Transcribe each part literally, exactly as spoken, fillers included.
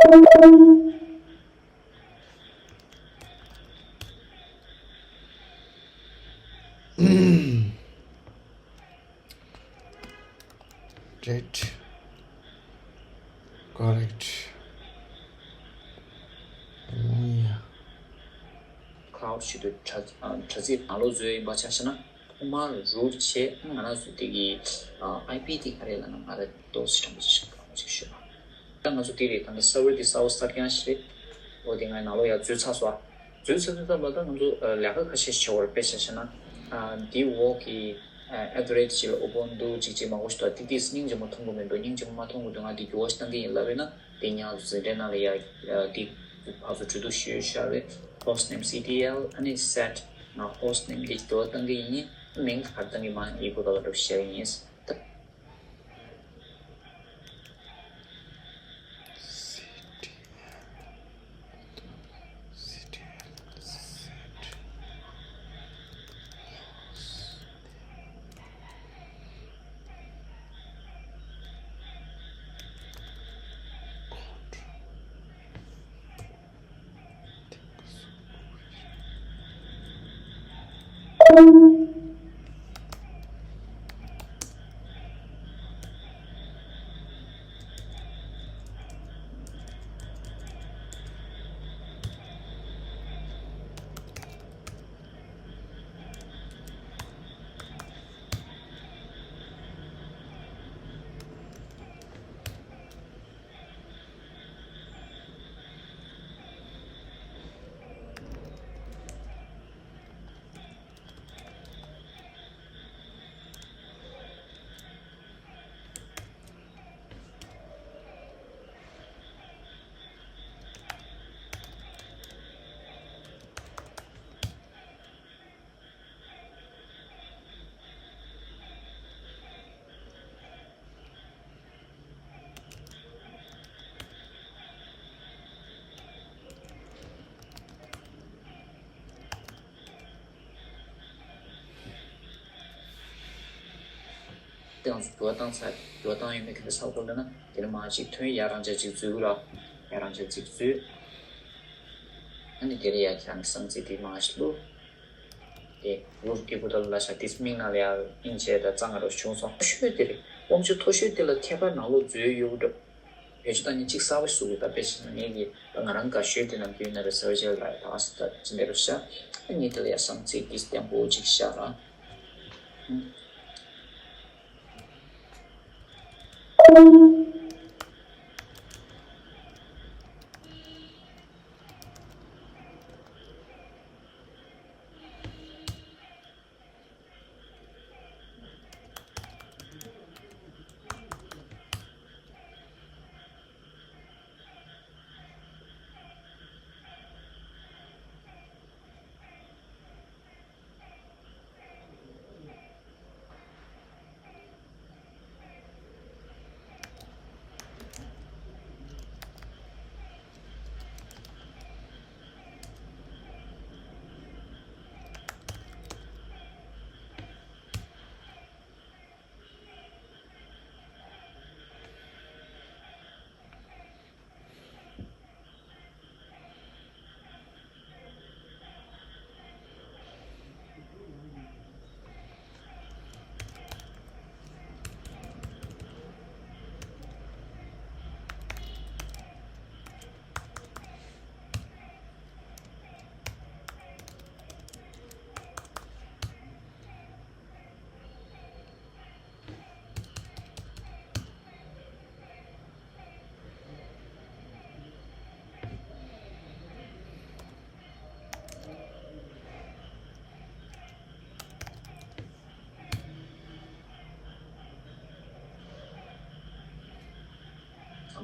Right. Correct. Yeah. Cloud ཞིག་ཏུ་དྲ་དྲ་ཚིགས་ནང་ལོག་འཛུལ་ཡིན་པ་ཆ་བཞག་ན་ཐོག་མར་རུ་ཊི་བྱས། ང་རང་ཚོ་དེ་གི་ཨ་ཨའི་པི་དེ་ག་རེ་ལབ་ན། ང་རང་ཏོག་ཙམ་དྲང་པོ་ཞིག་ཞུ་གི་ཡོད། ད་ང་ཚོ་དེ་རེད། ད་ལྟ་སར་བར་དེ་གསར་པ་གསར་རྐྱང་ཞིག་རེད། འོ་དེ་ང་ནང་ལོགས་ཡར་འཛུལ་ཚར་སོང་། འཛུལ་ཚར་དུས་ཙམ་པ་ད་ང་ཚོ་ཨ་ལས་ཀ་ཁ་ཤས་བྱེད་དགོས་རེད། དཔེ་ཆ་བཞག་ན་ཨ་དེའི་འོག་གི་ཨ་ཨེ་ཊི་རི་ཨེཊ་ཅིག་ལ་ཨོ་པན་འདུག་ཅིག་ཅིག་མང་པོ་ཞིག་འདུག་དེ་དེ་སྙིང་རྗེ་མོ་མཐོང་གི་མི་འདུག་སྙིང་རྗེ་མོ་མ་མཐོང་གི་འདུག་ང་དེ་འགྱུར་བ་ཞིག་གཏང་གི་ཡིན་ལབ་པས་ན། དེ་ཉག་འཛིན་གྲྭའི་ནང་ལ་ཡ་ཡ་དེ་ཕར་ཚུར་གྲོས་བསྡུར་ཞུས་ཤག་རེད། Host name C T L ཨ་ནི་set ང་host name དེ་འགྱུར་བ་གཏང་གི་ཡིན། མིང་ག་རེ་གཏང་གི་མ་ཡིན་པོ་ད་ལ་འགྲོ་བཤད་ཡིན། དེ་ང་ཚོ་འགྱུར་བ་བཏང་ཚར། འགྱུར་བ་བཏང་ཡོད་མེད་ག་འདྲ་ཚ་པོ་ལབ་ན། དེ་ནས་མར་གཅིག་ཐོན། ཡར་རང་འཇགས་གཅིག་འཛུལ་ར། ཡར་རང་འཇགས་གཅིག་འཛུལ། ཨ་ནི་དེ་ལ་ཡར་ཁྱེད་རང་གི་གསང་ཚིག་དེ་མར་ཞིག་བླུགས། དེ་ལུར་སྐྱིད་པོ་ད་ལ་ཤ་དེ་མིང་ནང་ལ་ཡར་ཨིན་བྱས་ད་གཙང་ང་རོ་བྱུང་སོང་། མཐོ་ཤོས་དེ་རེད། དབང་ཆ་མཐོ་ཤོས་དེ་ལ་ཁྱད་པར་ནང་ལོགས་འཛུལ་ཡོད་འགྲོ། བེད་སྤྱོད་བཏང་མཁན་གཅིག་གསར་པ་ཞིག་བཟོ་དགོས། ད་དཔེ་བཞག་ན་ངེད་ཀྱིས་ད་ང་རང་དགའ་ཤོས་དེ་ནམ་རྒྱུན་ཡིན་ན་རེ་སར་ཇེལ་ལ་ད་ང་ས་ད་ཅི་འདྲ་རེ་བཞག་ཨ་ནི་དེ་ལ་ཡ་གསང་ཚིག་གི་བརྟན་པོ་གཅིག་བཞག་ར། ཨུམ། ཚང་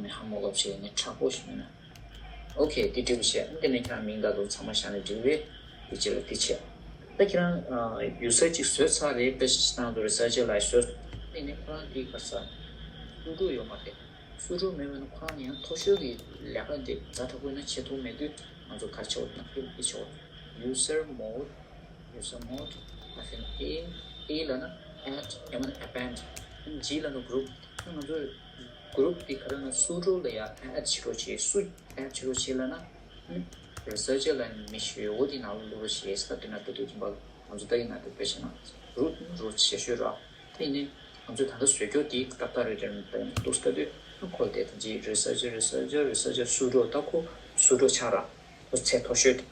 མས་ཧ་མ་གོ་བྱས་ནས་དྲག་པོ་ཞིག་མིན་ན། ཨོ་ཁེ། དེ་འགྲིག་པོ་བྱས། དེ་ནས་ཁྱེད་རང་མིང་དང་དུ་ཚང་མ་བཞག་ནས་འགྲིག་པས། དེ་རྗེས་ལ་དེ་བྱས། ད་ཁྱེད་རང་ཡུ་སར་གཅིག་བཟོས་ཚར་རེད། དཔེ་ཆ་ནང་དུ་རེ་སར་ཆེ་ལ་བཟོས། དེ་ནས་ཁོ་རང་དེའི་ག་ས་སུ་འགྲོ་ཡོད་མ་རེད། སུ་འགྲོ་མེད་པ་ན་ཁོ་རང་ཡང་མཐོ་ཤོས་ཀྱི་ལས་ཀ་འདི་ཛ་དྲག་པོ་ཡིན་ན་བྱེད་ཐུབ་མེད་དུས། ང་ཚོ་ག་རེ་བྱེད་དགོས་ན་དེ་བྱེད་དགོས། User mode, user mode, hyphen A, A ལབ་ན་add ཡང་མིན་ན་append, G ལབ་ན་group. ང་ཚོ་ གུ་རུབ་དེ་ག་རེ་ན་སུ་ཌོ་ལ་ཡ་ཨེཌ་བྱེད་རོགས་བྱེད། སུ་ཨེཌ་བྱེད་རོགས་བྱེད་ལབ་ན། རི་སར་ཆར་ལ་མི་ཞིག་ཡོད་འོ་དེ་ནང་ལ་བླུག་རོགས་བྱེད་ཟེར་ལབ་དུས་ན། ད་དུས་རྒྱུན་པ་ང་ཚོ་ད་ཡིན་ན་དེ་དཔེ་བྱས་ན་རུ་རོགས་བྱེད་ཤོད་ར། དེ་ནི་ང་ཚོས་ད་ལྟ་བཟོས་རྒྱུ་དེ་ཏག་ཏག་རེད་དེ་ད་ཡིན་འདུག་ཟེར་ལབ་དུས་ཁོ་དེ་ད་ཅི་རི་སར་ཆར་རི་སར་ཆར་རི་སར་ཆར་སུ་ཌོ། ད་ཁོ་སུ་ཌོ་ཆགས་ར། ཁོ་ཚད་མཐོ་ཤོས་དེ།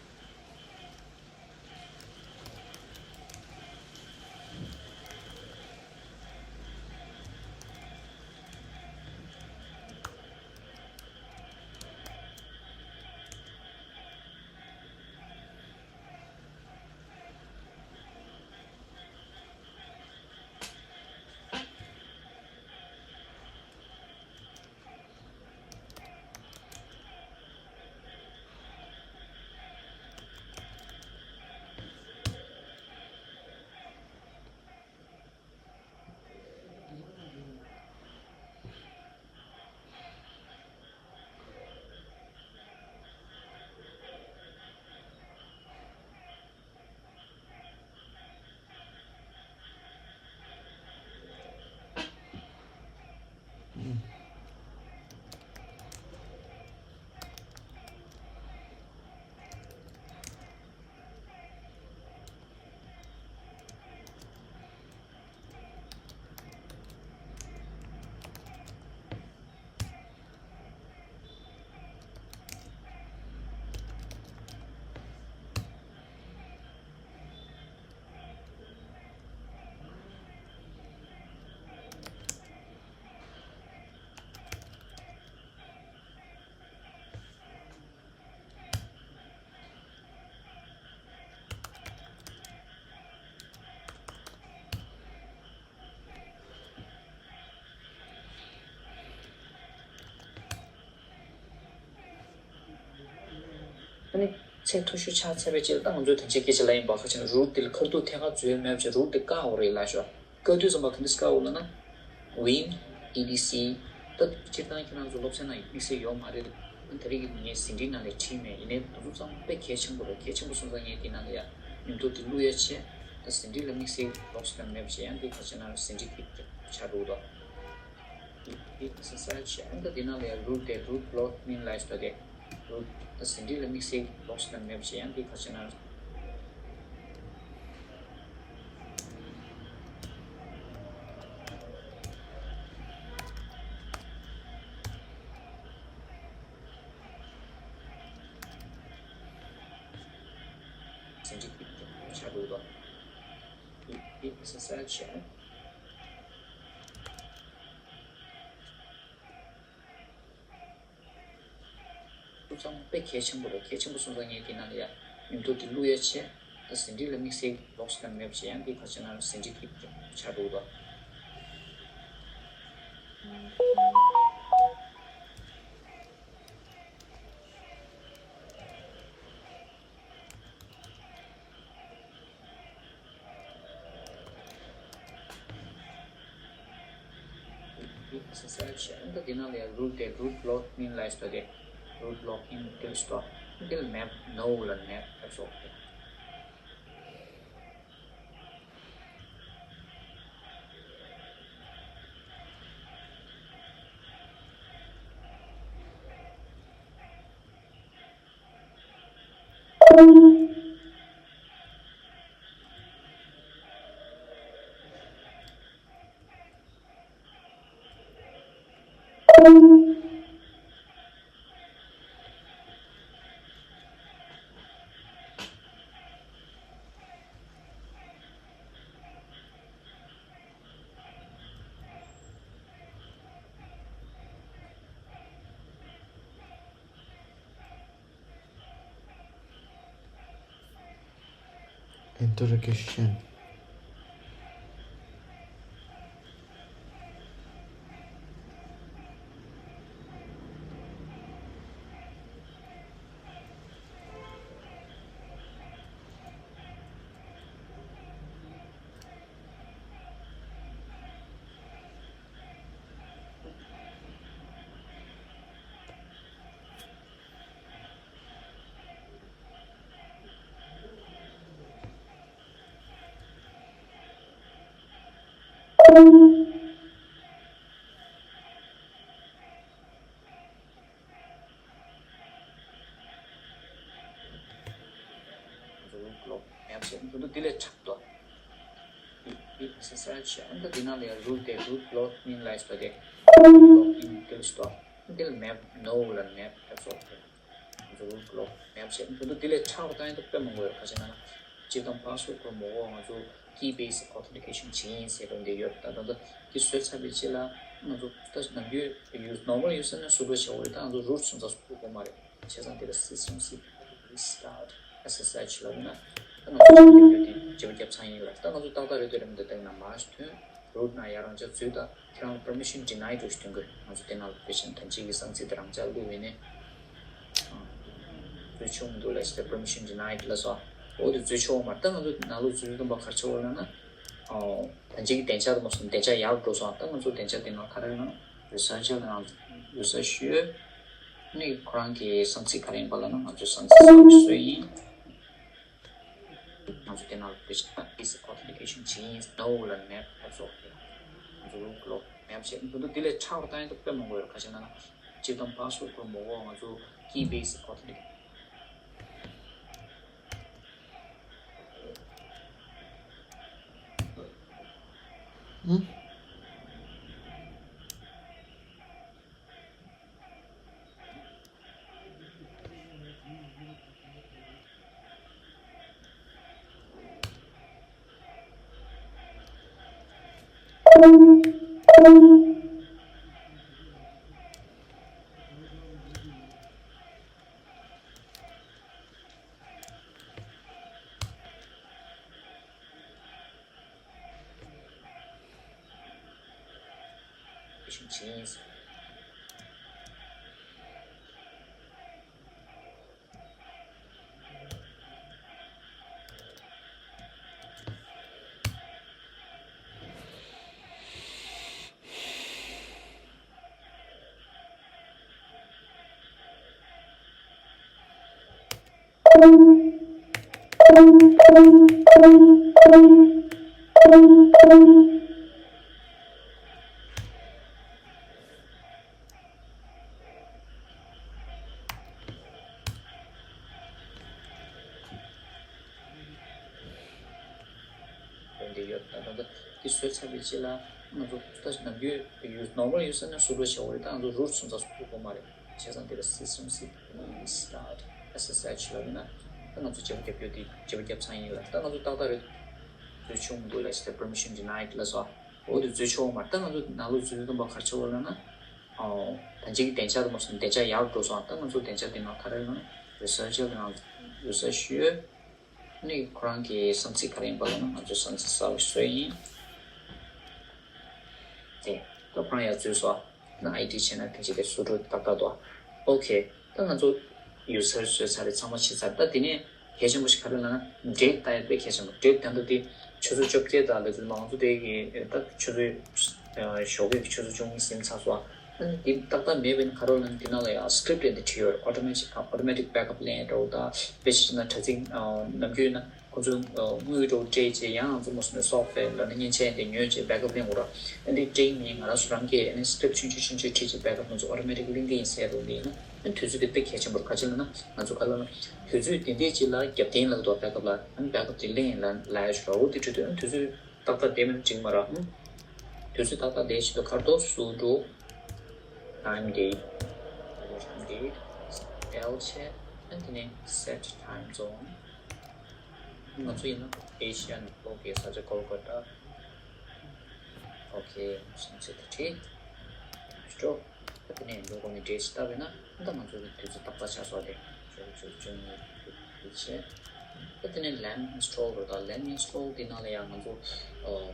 ཨ་ནི་ཚད་མཐོ་ཤོས་ཆགས་ཚར་བའི་རྗེས་ལ་ད་ང་ཚོས་ཐམས་ཅད་སྐད་ཆ་ལ་ཡིན་པ་ཁ་ཆེ་ན་རུལ་དེ་ལ་ཁ་ཐུག་ཐད་ཀར་འཛུལ་མེད་པ་བྱས་རུལ་དེ་བཀག་དགོས་རེད་ལབ་ཤོག་བཀག་དུས་ཙམ་པ་ག་འདྲས་བཀག་དགོས་ལབ་ན། ཝིན། ཨི་ཌི་སི། ད་སྤྱིར་བཏང་ཁྱེད་རང་ཚོ་སློབ་ཚན་ནང་དམིགས་བསལ་ཡོད་མ་རེད། ད་རེས་ཀྱི་ངས་ཟིན་བྲིས་ནང་ལ་བྲིས་མེད། ཡིན་ནའི་ང་ཚོ་ཚང་མ་དཔེ་གལ་ཆེན་པོ་རེད། གལ་ཆེན་པོ་སོང་ཙང་ངས་འདི་ནང་ལ་ཡ་མཉམ་དུ་འདི་བླུག་ཡ་བྱས། ད་ཟིན་བྲིས་ལ་དམིགས་བསལ་ལོགས་སུ་ལ་མེད་པ་བྱས། ཡང་འདི་ག་ཅིག་ན་ཟིན་བྲིས་ཀྱི་ཆ་འགྲོ་གི་འདུག་ཨིག་སར་སའི་ཛི་བྱས། ཨ་ནི་ད་འདི་ནང་ལ་ཡ་རུལ་དེ་རུལ་བྷི་ལོག་མིན་ལབ་ཡ་ཞིག་འདུག་སྟེ། རུལ་ད་ཟིན་བྲིས་ལ་དམིགས་བསལ་ལོགས་སུ་ལ་མེད་པ་བྱས། ཡང་འདི་ག་ཅིག་ན། ཟིན་བྲིས་ཀྱི་ཆ་འགྲོ་གི་འདུག་ཨིག་སར་སའི་ཛི་བྱས། ཚང་མ་དཔེ་གལ་ཆེན་པོ་རེད། གལ་ཆེན་པོ་སོང་ཙང་ངས་འདི་ནང་ལ་ཡ་མཉམ་དུ་འདི་བླུག་ཡ་བྱས། ད་ཟིན་བྲིས་ལ་དམིགས་བསལ་ལོགས་སུ་ལ་མེད་པ་བྱས། ཡང་འདི་ག་ཅིག་ན་ཟིན་བྲིས་ཀྱི་ཆ་འགྲོ་གི་འདུག་ཨིག་སར་སའི་ཛི་བྱས། ཨ་ནི་ད་འདི་ནང་ལ་ཡ་རུལ་དེ་རུལ་བྷི་ལོག་མིན་ལབ་ཡ་ཞིག་འདུག་སྟེ། རུལ་བྷི་ལོག་མིན་འདི་ལ་ཞིག་འདུག་འདི་ལ་མེད། ནོ་ལ་མེད་ལབ་སོགས། Interrogation. ལོག་མེབ་བྱས་འདུག་འདུག་དེ་ལས་ཁྲག་ཏོ། ཨེག་སར་སའི་ཛི་བྱས་ཨ་ད་དེ་ནང་ལ་ཡང་རུལ་དེ་རུལ་ལོག་ཨིན་ལ་ཡིས་པ་དེ་ལོག་ཨིན་དེ་ལ་སྟོ། དེ་ལ་མེབ་ནོ་ལ་མེབ་ཕེབས་སོགས་དེ། ང་ཚོ་རུལ་ལོག་མེབ་བྱས་འདུག་འདུག་དེ་ལས་ཁྲག་ཏོ་ད་ཡིན་འདུག་དཔེ་མང་པོ་ཡོད་ཁ་ཆེ་ན་ན། སྤྱིར་བཏང་པཱ་སི་ཝརཌ་ཁོ་མོ་གོ་ང་ཚོ་ཀི་བེ་སི་ཨོ་ཐེན་ཊི་ཀེ་ཤན་བྱེད་ཡིན་ཟེར་དོན་དེ་ཡོད། ད་ད་ད་དེ་བཟོས་ཚར་བའི་རྗེས་ལ་ང་ཚོ་ད་ནམ་རྒྱུན་ཡུ་ནོར་མལ་ཡུ་སར་ནས་སུ་ཌོ་བྱེད་དགོས་རེད། ད་ང་ཚོ་རུཊ་སོང་ཙང་སུ་ཌོ་དགོས་མ་རེད། བྱས་ཙང་དེ་ལ་སིས་ཊམ་སི་པི་རི་སི་ཊཱཊ་ཨེས་ཨེས་ཨེཆ་ལབ་ན། ད་ང་ཚོ་བྱེད་དགོས་དེ་བྱེད་པ་རྒྱབ་ཚང་ཡིན་ལ། ད་ང་ཚོ་ཏག་ཏག་རེད་འདོད་རེད་མི་འདོད་བལྟས་ན་མར་ཐོན་རུཊ་ནང་ཡར་རང་ཅག་འཛུལ། ད་ཁྱེད་རང་པར་མི་ཤན་ཌི་ནའེཌ་འགྲོ་ཞིག་ཐོན་དགོས། ང་ཚོ་དེ་ནང་ལ་དཔེ་ཆ་ཐམས་ཅད་ཀྱི་གསང་ཚིག་དེ་རང་ཅག་བླུགས་བས་ནས། འཛུལ་ཆོག་མི་འདུག་ལབ་ཞེས་པར་མི་ཤན་ཌི་ནའེཌ་ལབ་སོང་། འོ་དེ་འཛུལ་ཆོག་མ་རེད། ད་ང་ཚོ་ནང་ལོགས་འཛུལ་སྟོན་པ་ག་རེ་བྱེད་དགོས་ལབ་ན། ད་ཅིག་གི་བདེ་འཇགས་དུ་མ་སོང་བདེ་འཇགས་ཡག་འགྲོ་སོང་། ད་ང་ཚོ་བདེ་འཇགས་དེ་ནང་ག་རེ་ཡོད་ན་རི་སར་ཆར་དང་རི་སར་ཆི་ཡོད། ནི་ཁོ་རང་གི་གསང་ཚིག་ག་རེ་ཡིན་པ་ལབ་ན་ང་ཚོའི་གསང་ཚིག་གསར་པ་བཟོས་ཡིན། ང་ཚོ་དེ་ནང་ལ་དཔེ་ཆ་ཨེག་སར་ཨོ་ཐེན་ཊི་ཀེ་ཤན་བྱེད་ཡིན་ནོ་ལ་མེབ་ཕེབས་སོགས་དེ། ང་ཚོ་རུལ་ལོག་མེབ་བྱས་འདུག་འདུག་དེ་ལས་ཁྲག་ཏོ་ད་ཡིན་འདུག་དཔེ་མང་པོ་ཡོད་ཁ་ཆེ་ན་ན། སྤྱིར་བཏང་པཱ་སི་ཝརཌ་ཁོ་མོ་གོ་ང་ཚོ་ཀི་བེ་སི་ཨོ་ཐེན་ཊི་ཀེ་འོན་ཏེ་ཡོད། ད་ད་ལྟ་འདི་བཟོས་ཚར་བའི་རྗེས་ལ་ང་ཚོ་ད་ནམ་རྒྱུན་ཡུ་ནོར་མལ་ཡུ་སར་ནས་སུ་ཌོ་བྱེད་དགོས་རེད། ད་ང་ཚོ་རུཊ་སོང་ཙང་སུ་ཌོ་དགོས་མ་རེད། བྱས་ཙང་དེ་ལ་སིས་ཊམ་སི་པི་རི་སི་ཊཱཊ་ཨེས་ཨེས་ཨེཆ་ལབ་ཡིན་ན། ད་ང་ཚོ་བྱེད་པ་རྒྱབ་རྒྱུ་དེ་བྱེད་པ་རྒྱབ་ཚང་ཡིན་ལ། ད་ང་ཚོ་ཏག་ཏག་རེད། འཛུལ་ཆོག་མི་འདུག་ལབ་ཞེས་པར་མི་ཤན་ཌི་ནའེཌ་ལབ་སོང་། འོ་དེ་འཛུལ་ཆོག་མ་རེད། ད་ང་ཚོ་ནང་ལོགས་འཛུལ་སྟོན་པ་ག་རེ་བྱེད་དགོས་ལབ་ན། ད་ཅིག་གི་བདེ་འཇགས་དུ་མ་སོང་བདེ་འཇགས་ཡག་འགྲོ་སོང་། ད་ང་ཚོ་བདེ་འཇགས་དེ་ནང་ག་རེ་ཡོད་ན་རི་སར་ཆར་དང་རི་སར་ཆི་ཡོད། ནི་ཁོ་རང་གི་གསང་ཚིག་ག་རེ་ཡིན་པ་ལབ་ན་ང་ཚོའི་གསང་ཚིག་གསར་པ་བཟོས་ཡིན། དེ་ད་ཁོ་རང་ཡར་འཛུལ་སོང་། ན་ཨའི་ཌི་བྱས་ན་ཕལ་ཆེར་དེ་སུ་ཌོ་ཏག་ཏག་འདུག་ཨོ་ཁེ། ད་ང་ཚོ་ཡུ་སར་བཟོས་ཚར་རེད། ཚང་མ་བྱས་ཚར། ད་དེ་ནས་གལ་ཆེན་པོ་ཞིག་ག་རེ་ལབ་ན་ཌེ་ཊི་ལྟ་ཡ་དཔེ་གལ་ཆེན་པོ། ཌེ་ཊི་ད་ལྟ་དེ་ཆུ་ཚོད་བཅོ་བརྒྱད་དང་ལས་ཚོད་མ་ང་ཚོ་དེ་གི་ད་ཆུ་ཚོད་ཞོགས་ཀས་ཀྱི་ཆུ་ཚོད་བཅུ་གཉིས་ཟིན་ཚར་སོང་། ཨ་ནི་དེ་ཏག་ཏག་མེད་པ་ཡིན་ན་ག་རེ་ལབ་ན་དེ་ནང་ལ་ཡང་སི་ཀི་རིབ་ཊི་དེ་འདྲ་བྲིས་ཡོད་རེད། ཨོ་ཊོ་མེ་ཊིག་ཨོ་ཊོ་མེ་ཊིག་བེག་ཨབ་པི་ལེན་འདྲ་བོ་དང་དཔེ་ཆ་བྱས་ན་དྲ་ཚིགས་ནམ་རྒྱུན་ཡིན་ན། ཁོ་ཚོས་དངུལ་འགྲོ་སྤྲད་བྱས་ཡང་ང་ཚོ་མོ་སོ་སོའི་སོབ་ཝེར་ལ་ནི་མཉེན་ཆས་དེ་ཉོས་བྱས་བེག་ཨབ་ལེན་དགོས་ར། ཨ་འདི་སྤྲད་མིན་ང་རང་ཚོ་རང་གིས་ཨ་ནི་སི་ཀི་རིབ་ཆུང་ཆུང་ཆུང་ཆུང་བྲིས་བྱས་བེག་ཨབ་ང་ཚོ་ཨོ་ཊོ་མེ་ཊིག་ལིང་གི་ཡིན་ཟེར་རུང་འདི་ཡིན་ན་ཨ་དུས་ཚོད་དེ་དཔེ་གལ་ཆེན་པོ་རེད། ག་ཅི་ལབ་ན་ང་ཚོ་ག་ལབ་ན་དུས་ཚོད་དེ་འདྲའི་ཅིག་ལ་རྒྱབ་རྟེན་ལ་འདུག་བེག་ཨབ་ལ་ཨ་ནི་བེག་ཨབ་དེ་ལེན་ལ་ལ་ཡ་ཞུ་ར། འོ་དེ་འདྲ་དུས་ཨ་ནི་དུས་ཚོད་ཏག་ཏག་བསྡད་མིན་འགྲིག་མ་ར། ཨ་དུས་ཚོད་ཏག་ཏག་བསྡད་བྱེད་དུ་ག་རེ་འདུག་སུ་ཌོ་ཊའིམ་ཌེ་ཊི་ཊའིམ་ཌེ་ཊི་སི་པེལ་བྱས། ཨ་དེ་ནས་སེཊ་ཊའིམ་ཛོན། ང་ཚོ་ཡིན་ན་ཨེ་ཤི་ཡ་ནས་ལོག་གི་ས་ཆ་གོལ་ཀ་ཏ། ཨོ་ཁེ། སུམ་ཚེ་དེ་བྲིས། སྤྲོ། དེ་ནས་འགྲོ་དགོས་ནི་འདྲེས་ཞིག་བཏབ་པས་ན་ད་ང་ཚོ་གི་དུས་ཚོད་ཏག་ཏག་ཆགས་སོང་སྟེ། ཆུ་ཚོད་བཅུ་གཉིས་བྱས། ད་དེ་ནས་ལེམ་ཨིན་སི་ཊོལ་རེད། ད་ལེམ་ཨིན་སི་ཊོལ་དེ་ནང་ལ་ཡང་ང་ཚོ་ཨོ།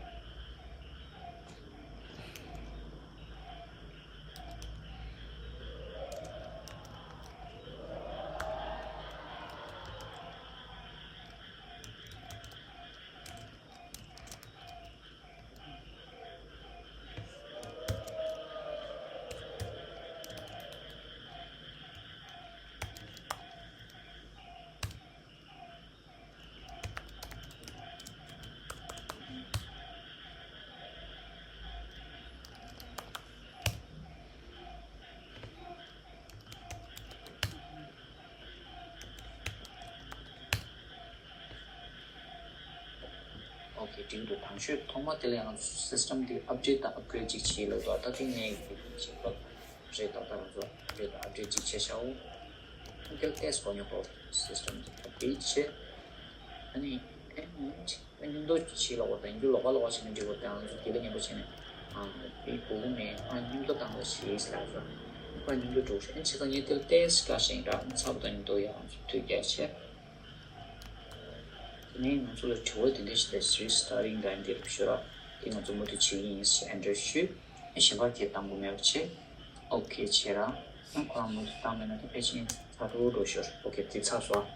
གི་འགྲིག་འདུག་དང་ཤོས་ཐོག་མ་དེ་ལ་ཡང་སི་སི་ཊམ་དེ་ཨབ་ཌེཊ་དང་ཨབ་གྷི་རེཌ་ཅིག་བྱེད་ལབ་འདུག་ད་དེ་ངས་ཀྱི་བྱེད་པ་རེད། ད་ད་རང་ཚོ་ཨབ་ཌེཊ་དང་ཨབ་གྷི་རེཌ་ཅིག་བྱས་བཞག་འོ། ཁྱེད་ཊེསཊ་གོ་མྱོང་འདུག་སི་སི་ཊམ་དེ་ཨབ་ཌེཊ་བྱས། ཨ་ནི་ཨེ་མིན་ཨ་མཉམ་དུ་བྱེད་ལ་འོ་ད་ཡིན་རྒྱུ་ལོག་པ་ལོག་པ་བྱས་ནས་འགྲིག་འོ། ད་ང་ཚོ་དེ་ལ་མཉམ་པོ་བྱས་ནས་ཨ་དེ་གོ་གི་མེད། ཨ་མཉམ་དུ་བཏང་བ་ཞེས་ལབ་ར། ཁོ་མཉམ་དུ་འགྲོ་ཤེས་ཨ་ནི་བྱས་ཙང་ངས་དེ་ལ་ཊེསཊ་བཀའ་བཞིན་ར་ཚ་པོ་དང་མཉམ་དུ་ཡང་ང་ཚོ་དུས་རྒྱག་བྱས། དེ་ནས་ང་ཚོ་ལ་དྲི་བ་དེ་འདྲ་ཞིག་དང་restarting time དེ་རུ་ཤོད་ར། དེ་ང་ཚོ་མུ་མཐུད་བྱེད་ཀྱི་ཡིན་ཞེས་ཨེན་ཊར་ཞུས། ཨེ་གཞན་པ་ཁྱེད་བཏང་དགོས་མེད་པ་བྱས། ཨོ་ཁེ་བྱས་ར། ཨ་ཁོ་རང་མུ་མཐུད་བཏང་མེད་ན་དེ་ཕལ་ཆེར་ཚ་དྲོ་འགྲོ་ཤོར། ཨོ་ཁེ་དེ་ཚར་སོང་།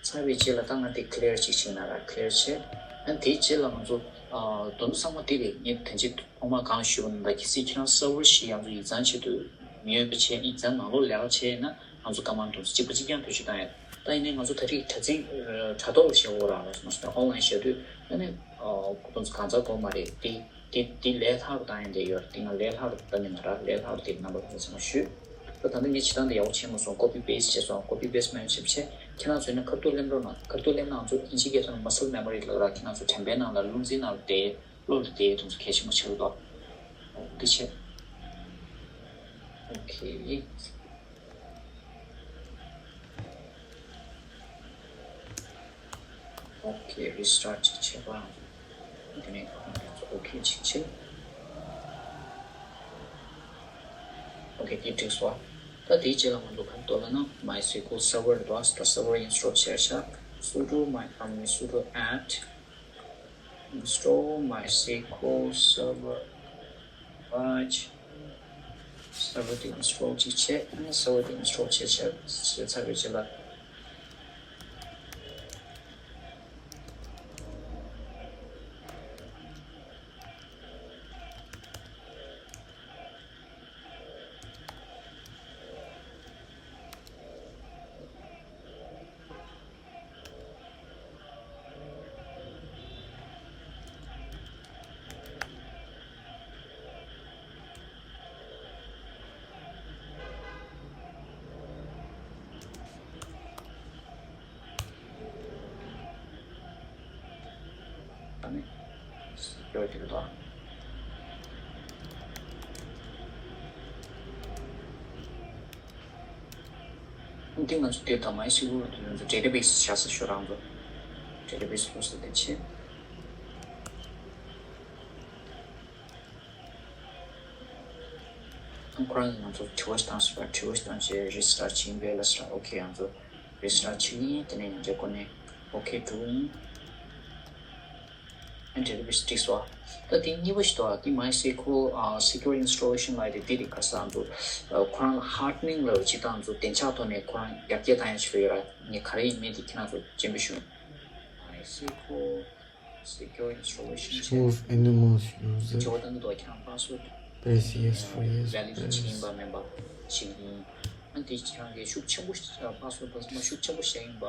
ཚར་བའི་རྗེས་ལ་ད་ང་དེ་ཀི་ལི་ཡར་ཅིག་བྱས་ན་ར། ཀི་ལི་ཡར་བྱས། ཨ་དེའི་རྗེས་ལ་ང་ཚོ་ཨ་དོན་དུ་ཚང་མ་དེ་རེད། ངས་ཐེངས་གཅིག་ཐོག་མར་གང་ཞུས་པ་ན་ད་གལ་སྲིད་ཁྱེད་རང་སར་ཝར་ཞིག་ཡང་ཚོ་ཡིག་ཚང་ཆེད་དུ་མི་ཡོད་པ་བྱས། ཡིག་ཚང་ནང་ལོགས་ལས་ཀ་བྱས་ན་ང་ཚོ་སྐར་མ་དུང་ཕྱུར་གཅིག་པ་གཅིག་རྐྱང་བེད་སྤྱོད་བཏང་ཡོད། ད་ཡིན་ནའི་ང་ཚོ་ད་རེས་དྲ་ཚིགས་དྲ་ཐོག་ལ་བྱེད་དགོས་ར་ལ་སོང་ཙང་ཨོན་ལན་བྱེད་དུས་ཨ་ནི་དུང་ཕྱུར་གང་ཚ་དགོས་མ་རེད། དེ་དེ་དེ་ལས་སླ་རུ་བཏང་ཡོད་དེ་ཡོད། དེ་ང་ལས་སླ་རུ་བཏང་ནི་མ་ར། ལས་སླ་རུ་དེ་རྣམ་པ་ཚང་མ་ཞུས། ད་ད་ནི་ངས་བྱེད་སྟངས་དེ་ཡག་པོ་བྱས་མ་སོང་། ཀོ་པི་པེ་སི་བྱས་སོང་། ཀོ་པི་པེ་སི་མ་ཡོང་ཆེ་བྱས་ཁྱེད་རང་ཚོས་ནི་ཁ་ཐུག་ལེན་རོགས་གནང་། ཁ་ཐུག་ལེན་ན་ང་ཚོ་ཨིན་ཇི་སྐད་ཐོག་ནས་མ་སལ་མེ་མོ་རི་ལབ་ར། ཁྱེད་རང་ཚོ་དྲན་པའི་ནང་ལ་རླུང་འཛིན་ནང་ལ་བསྡད། བློ་ལ་བསྡད་དུས་ཚོད་གལ་ཆེན་པོ་ཆགས་འདུག་འདི་བྱས། ཨོ་ཁེ། ཨོ་ཁེ། རི་སི་ཊར་ཊི་ཅིག་བྱས་པ། དེ་ནས་ཁོང་ཚོ་ཨོ་ཁེ་ཅིག་བྱས། ཨོ་ཁེ། དེ་འགྲིག་སོང་། ད་དེའི་རྗེས་ལ་ང་ཚོ་ག་རེ་འདུག་ལབ་ན། མའི་སི་ཀུ་ལ་སར་ཝར་འདུག་ད་སར་ཝར་ཨིན་སི་ཊོལ་བྱས་ཤག sudo my um sudo apt install MySQL Server Apache Server དེ་ཨིན་སི་ཊོལ་ཅིག་བྱས། ཨ་ནི་སར་ཝར་དེ་ཨིན་སི་ཊོལ་བྱས་བྱས་བྱས་ཚར་བའི་རྗེས་ལ། ད་ནི་སྐྱོར་གྱི་རེད་དོ། འདི་ང་ཚོ་དེ་ད་མའི་སི་ཀུ་ལ་དེ་ང་ཚོ་ཌེ་ཊ་བེ་སི་བཞག་ས་ཞོ་རང་ཚོ་ཌེ་ཊ་བེ་སི་ལོགས་སུ་དེ་བྱེད། ཁོ་རང་གིས་ང་ཚོ་དྲི་བ་ཞིག་བཏང་ཟེར་བ། དྲི་བ་ཞིག་བཏང་བྱས་རི་སི་ཊར་ཊི་བྱེད་ཡིན་པས་ལབ་ཟེར། ཨོ་ཁེ། ང་ཚོ་རི་སི་ཊར་ཊི་བྱེད་ཀྱི་ཡིན། དེ་ནས་ཡང་འདྲ་ཁོ་ནས་ཨོ་ཁེ་འགྲོ་གི་ཡིན། ཨ་ནི་ཌེ་ཊ་བེ་སི་འགྲིག་སོང་། ད་དེ་གཉིས་པ་ཞིག་འདུག་ཨ་དེ་མའི་སི་ཀུ་ལ་ཨ་སི་ཀུ་ཨིན་སི་ཊོ་ལེ་ཤན་ལབ་ཡ་དེ་དེ་རེད། ག་རེ་ཟེར་ང་ཚོ་ཁོ་རང་ལ་ཧར་ཌ་ནིང་ལབ་ཅིག་དང་ང་ཚོ་བདེ་འཇགས་ཐོག་ནས་ཁོ་རང་ཡར་རྒྱས་བཏང་ཡ་ཞིག་ལ་ཡོད་ར། ངས་ག་རེ་ཡིན་མིན་དེ་ཁྱེད་རང་ཚོ་སྤྱན་འབུལ་ཞུ། མའི་སི་ཀུ་ལ་སི་ཀུ་ཨིན་སི་ཊོ་ལེ་ཤན་བྱས། Remove anonymous user. དྲི་བ་བཏང་གི་འདུག་ཁྱེད་རང་པ་སི་ཝར་ཌི། Press yes for yes. ཝེ་ལི་ཌེ་ཊི་བྱེད་ཀྱི་ཡིན་པ་མིན་པ་ཞིག་ཡིན། ཨ་ནི་དེ་ཁྱེད་རང་གིས་ཤུགས་ཆེན་པོ་པ་སི་ཝར་ཌི་པ་སི་ཝར་ཌི་ཤུགས་ཆེན་པོ་བཞག་ཡིན་པ།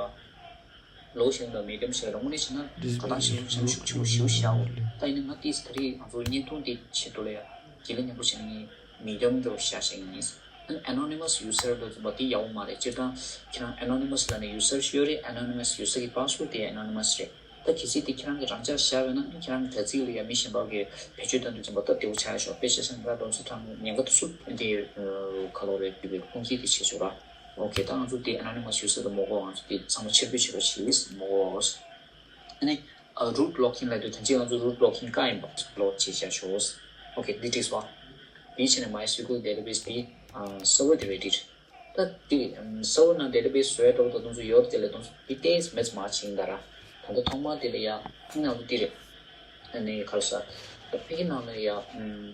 ལོ་ཞིག་དང་མི་འགྲམ་ཞིག་རང་ངོས་ནས་བྱས་ན་ད་ལྟ་ཞིག་ལོ་ཞིག་ཤུགས་ཆེན་པོ་ཞིག་བཞག་འོ། ད་ཡིན་ན་ང་ཏིས་ད་རེས་ང་ཚོ་བརྙན་ཐུང་འདི་ཆེད་དུ་ལ་ཡ་དགེ་ལེགས་མཉམ་པོ་བྱས་ན་ངས་མི་འགྲམ་འགྲོ་བཞག་བཞག་ཡིན། ཨ་ནི་ཨེ་ནོ་ནི་མ་སི་ཡུ་སར་ལ་འཛོམས་པ་དེ་ཡག་པོ་མ་རེད། སྤྱིར་བཏང་ཁྱེད་རང་ཨེ་ནོ་ནི་མ་སི་ལ་ནི་ཡུ་སར་ཞིག་ཡོད་རེད། ཨེ་ནོ་ནི་མ་སི་ཡུ་སར་གི་པ་སི་ཝར་ཌི་དེ་ཨེ་ནོ་ནི་མ་སི་རེད། ད་གལ་སྲིད་དེ་ཁྱེད་རང་གི་རང་འཇགས་བཞག་པ་ཡིན་ན་ཨ་ནི་ཁྱེད་རང་གི་དྲ་ཚིགས་ལ་ཡ་མི་གཞན་པ་གིས་བེད་སྤྱོད་གཏོང་དུས་ཙམ་པ་སྟབས་བདེ་པོ་ཆགས་ཡ་ཤོག་དཔེ་ཆ་བཞག་ན་ད་དུང་ཚོ་གྲངས་ཉེན་ཁ་དུ་སུབ་དེ་ཁ་ལོ་རེ་བརྒྱུད་པའི་ཁུངས་སྐྱེལ་དེ་བྱེད་ཆོག་ར། ཨོ་ཁེ། ད་ང་ཚོ་དེ་ཨེ་ནོ་ནི་མ་སི་ཡུ་སར་དུ་མ་གོ། ང་ཚོ་དེ་ཚང་མ་ཕྱིར་འབུད་བྱེད་པ་བྱེད་མ་གོ། ཨ་ནི་རུ་ཊི་ལོག་ཨིན་ལབ་དུས་ད་ཅི་ང་ཚོ་རུ་ཊི་ལོག་ཨིན་བཀག་ཡིན་པ་ལོག་བྱེད་བྱ་ཆོག་ཨོ་ཁེ། འདི་འགྲིག་སོང་། དེའི་ཕྱིར་ནས་མའི་སི་ཀུ་ལ་ཌེ་ཊ་བེ་སི་དེ་སར་ཝར་དེ་རེ་ཌི་རེད། ད་དེ་སར་ཝར་ནང་ཌེ་ཊ་བེ་སི་བཟོ་ཡ་འདྲ་བོ་ད་དུང་ཚོ་ཡོད་རེད། དེ་ལས་དུང་ཚོ་དེ་ཏོག་ཙམ་མེད་ཙམ་མ་བྱེད་ཡིན་ད་ར། ད་ལྟ་ཐོག་མ་དེ་ལ་ཡ་ཨ་ནི་ང་ཚོ་དེ་རེད། ཨ་ནི་ག་རེ་ཟེར། ད་ཕ་གི་ནང་ལ་ཡ་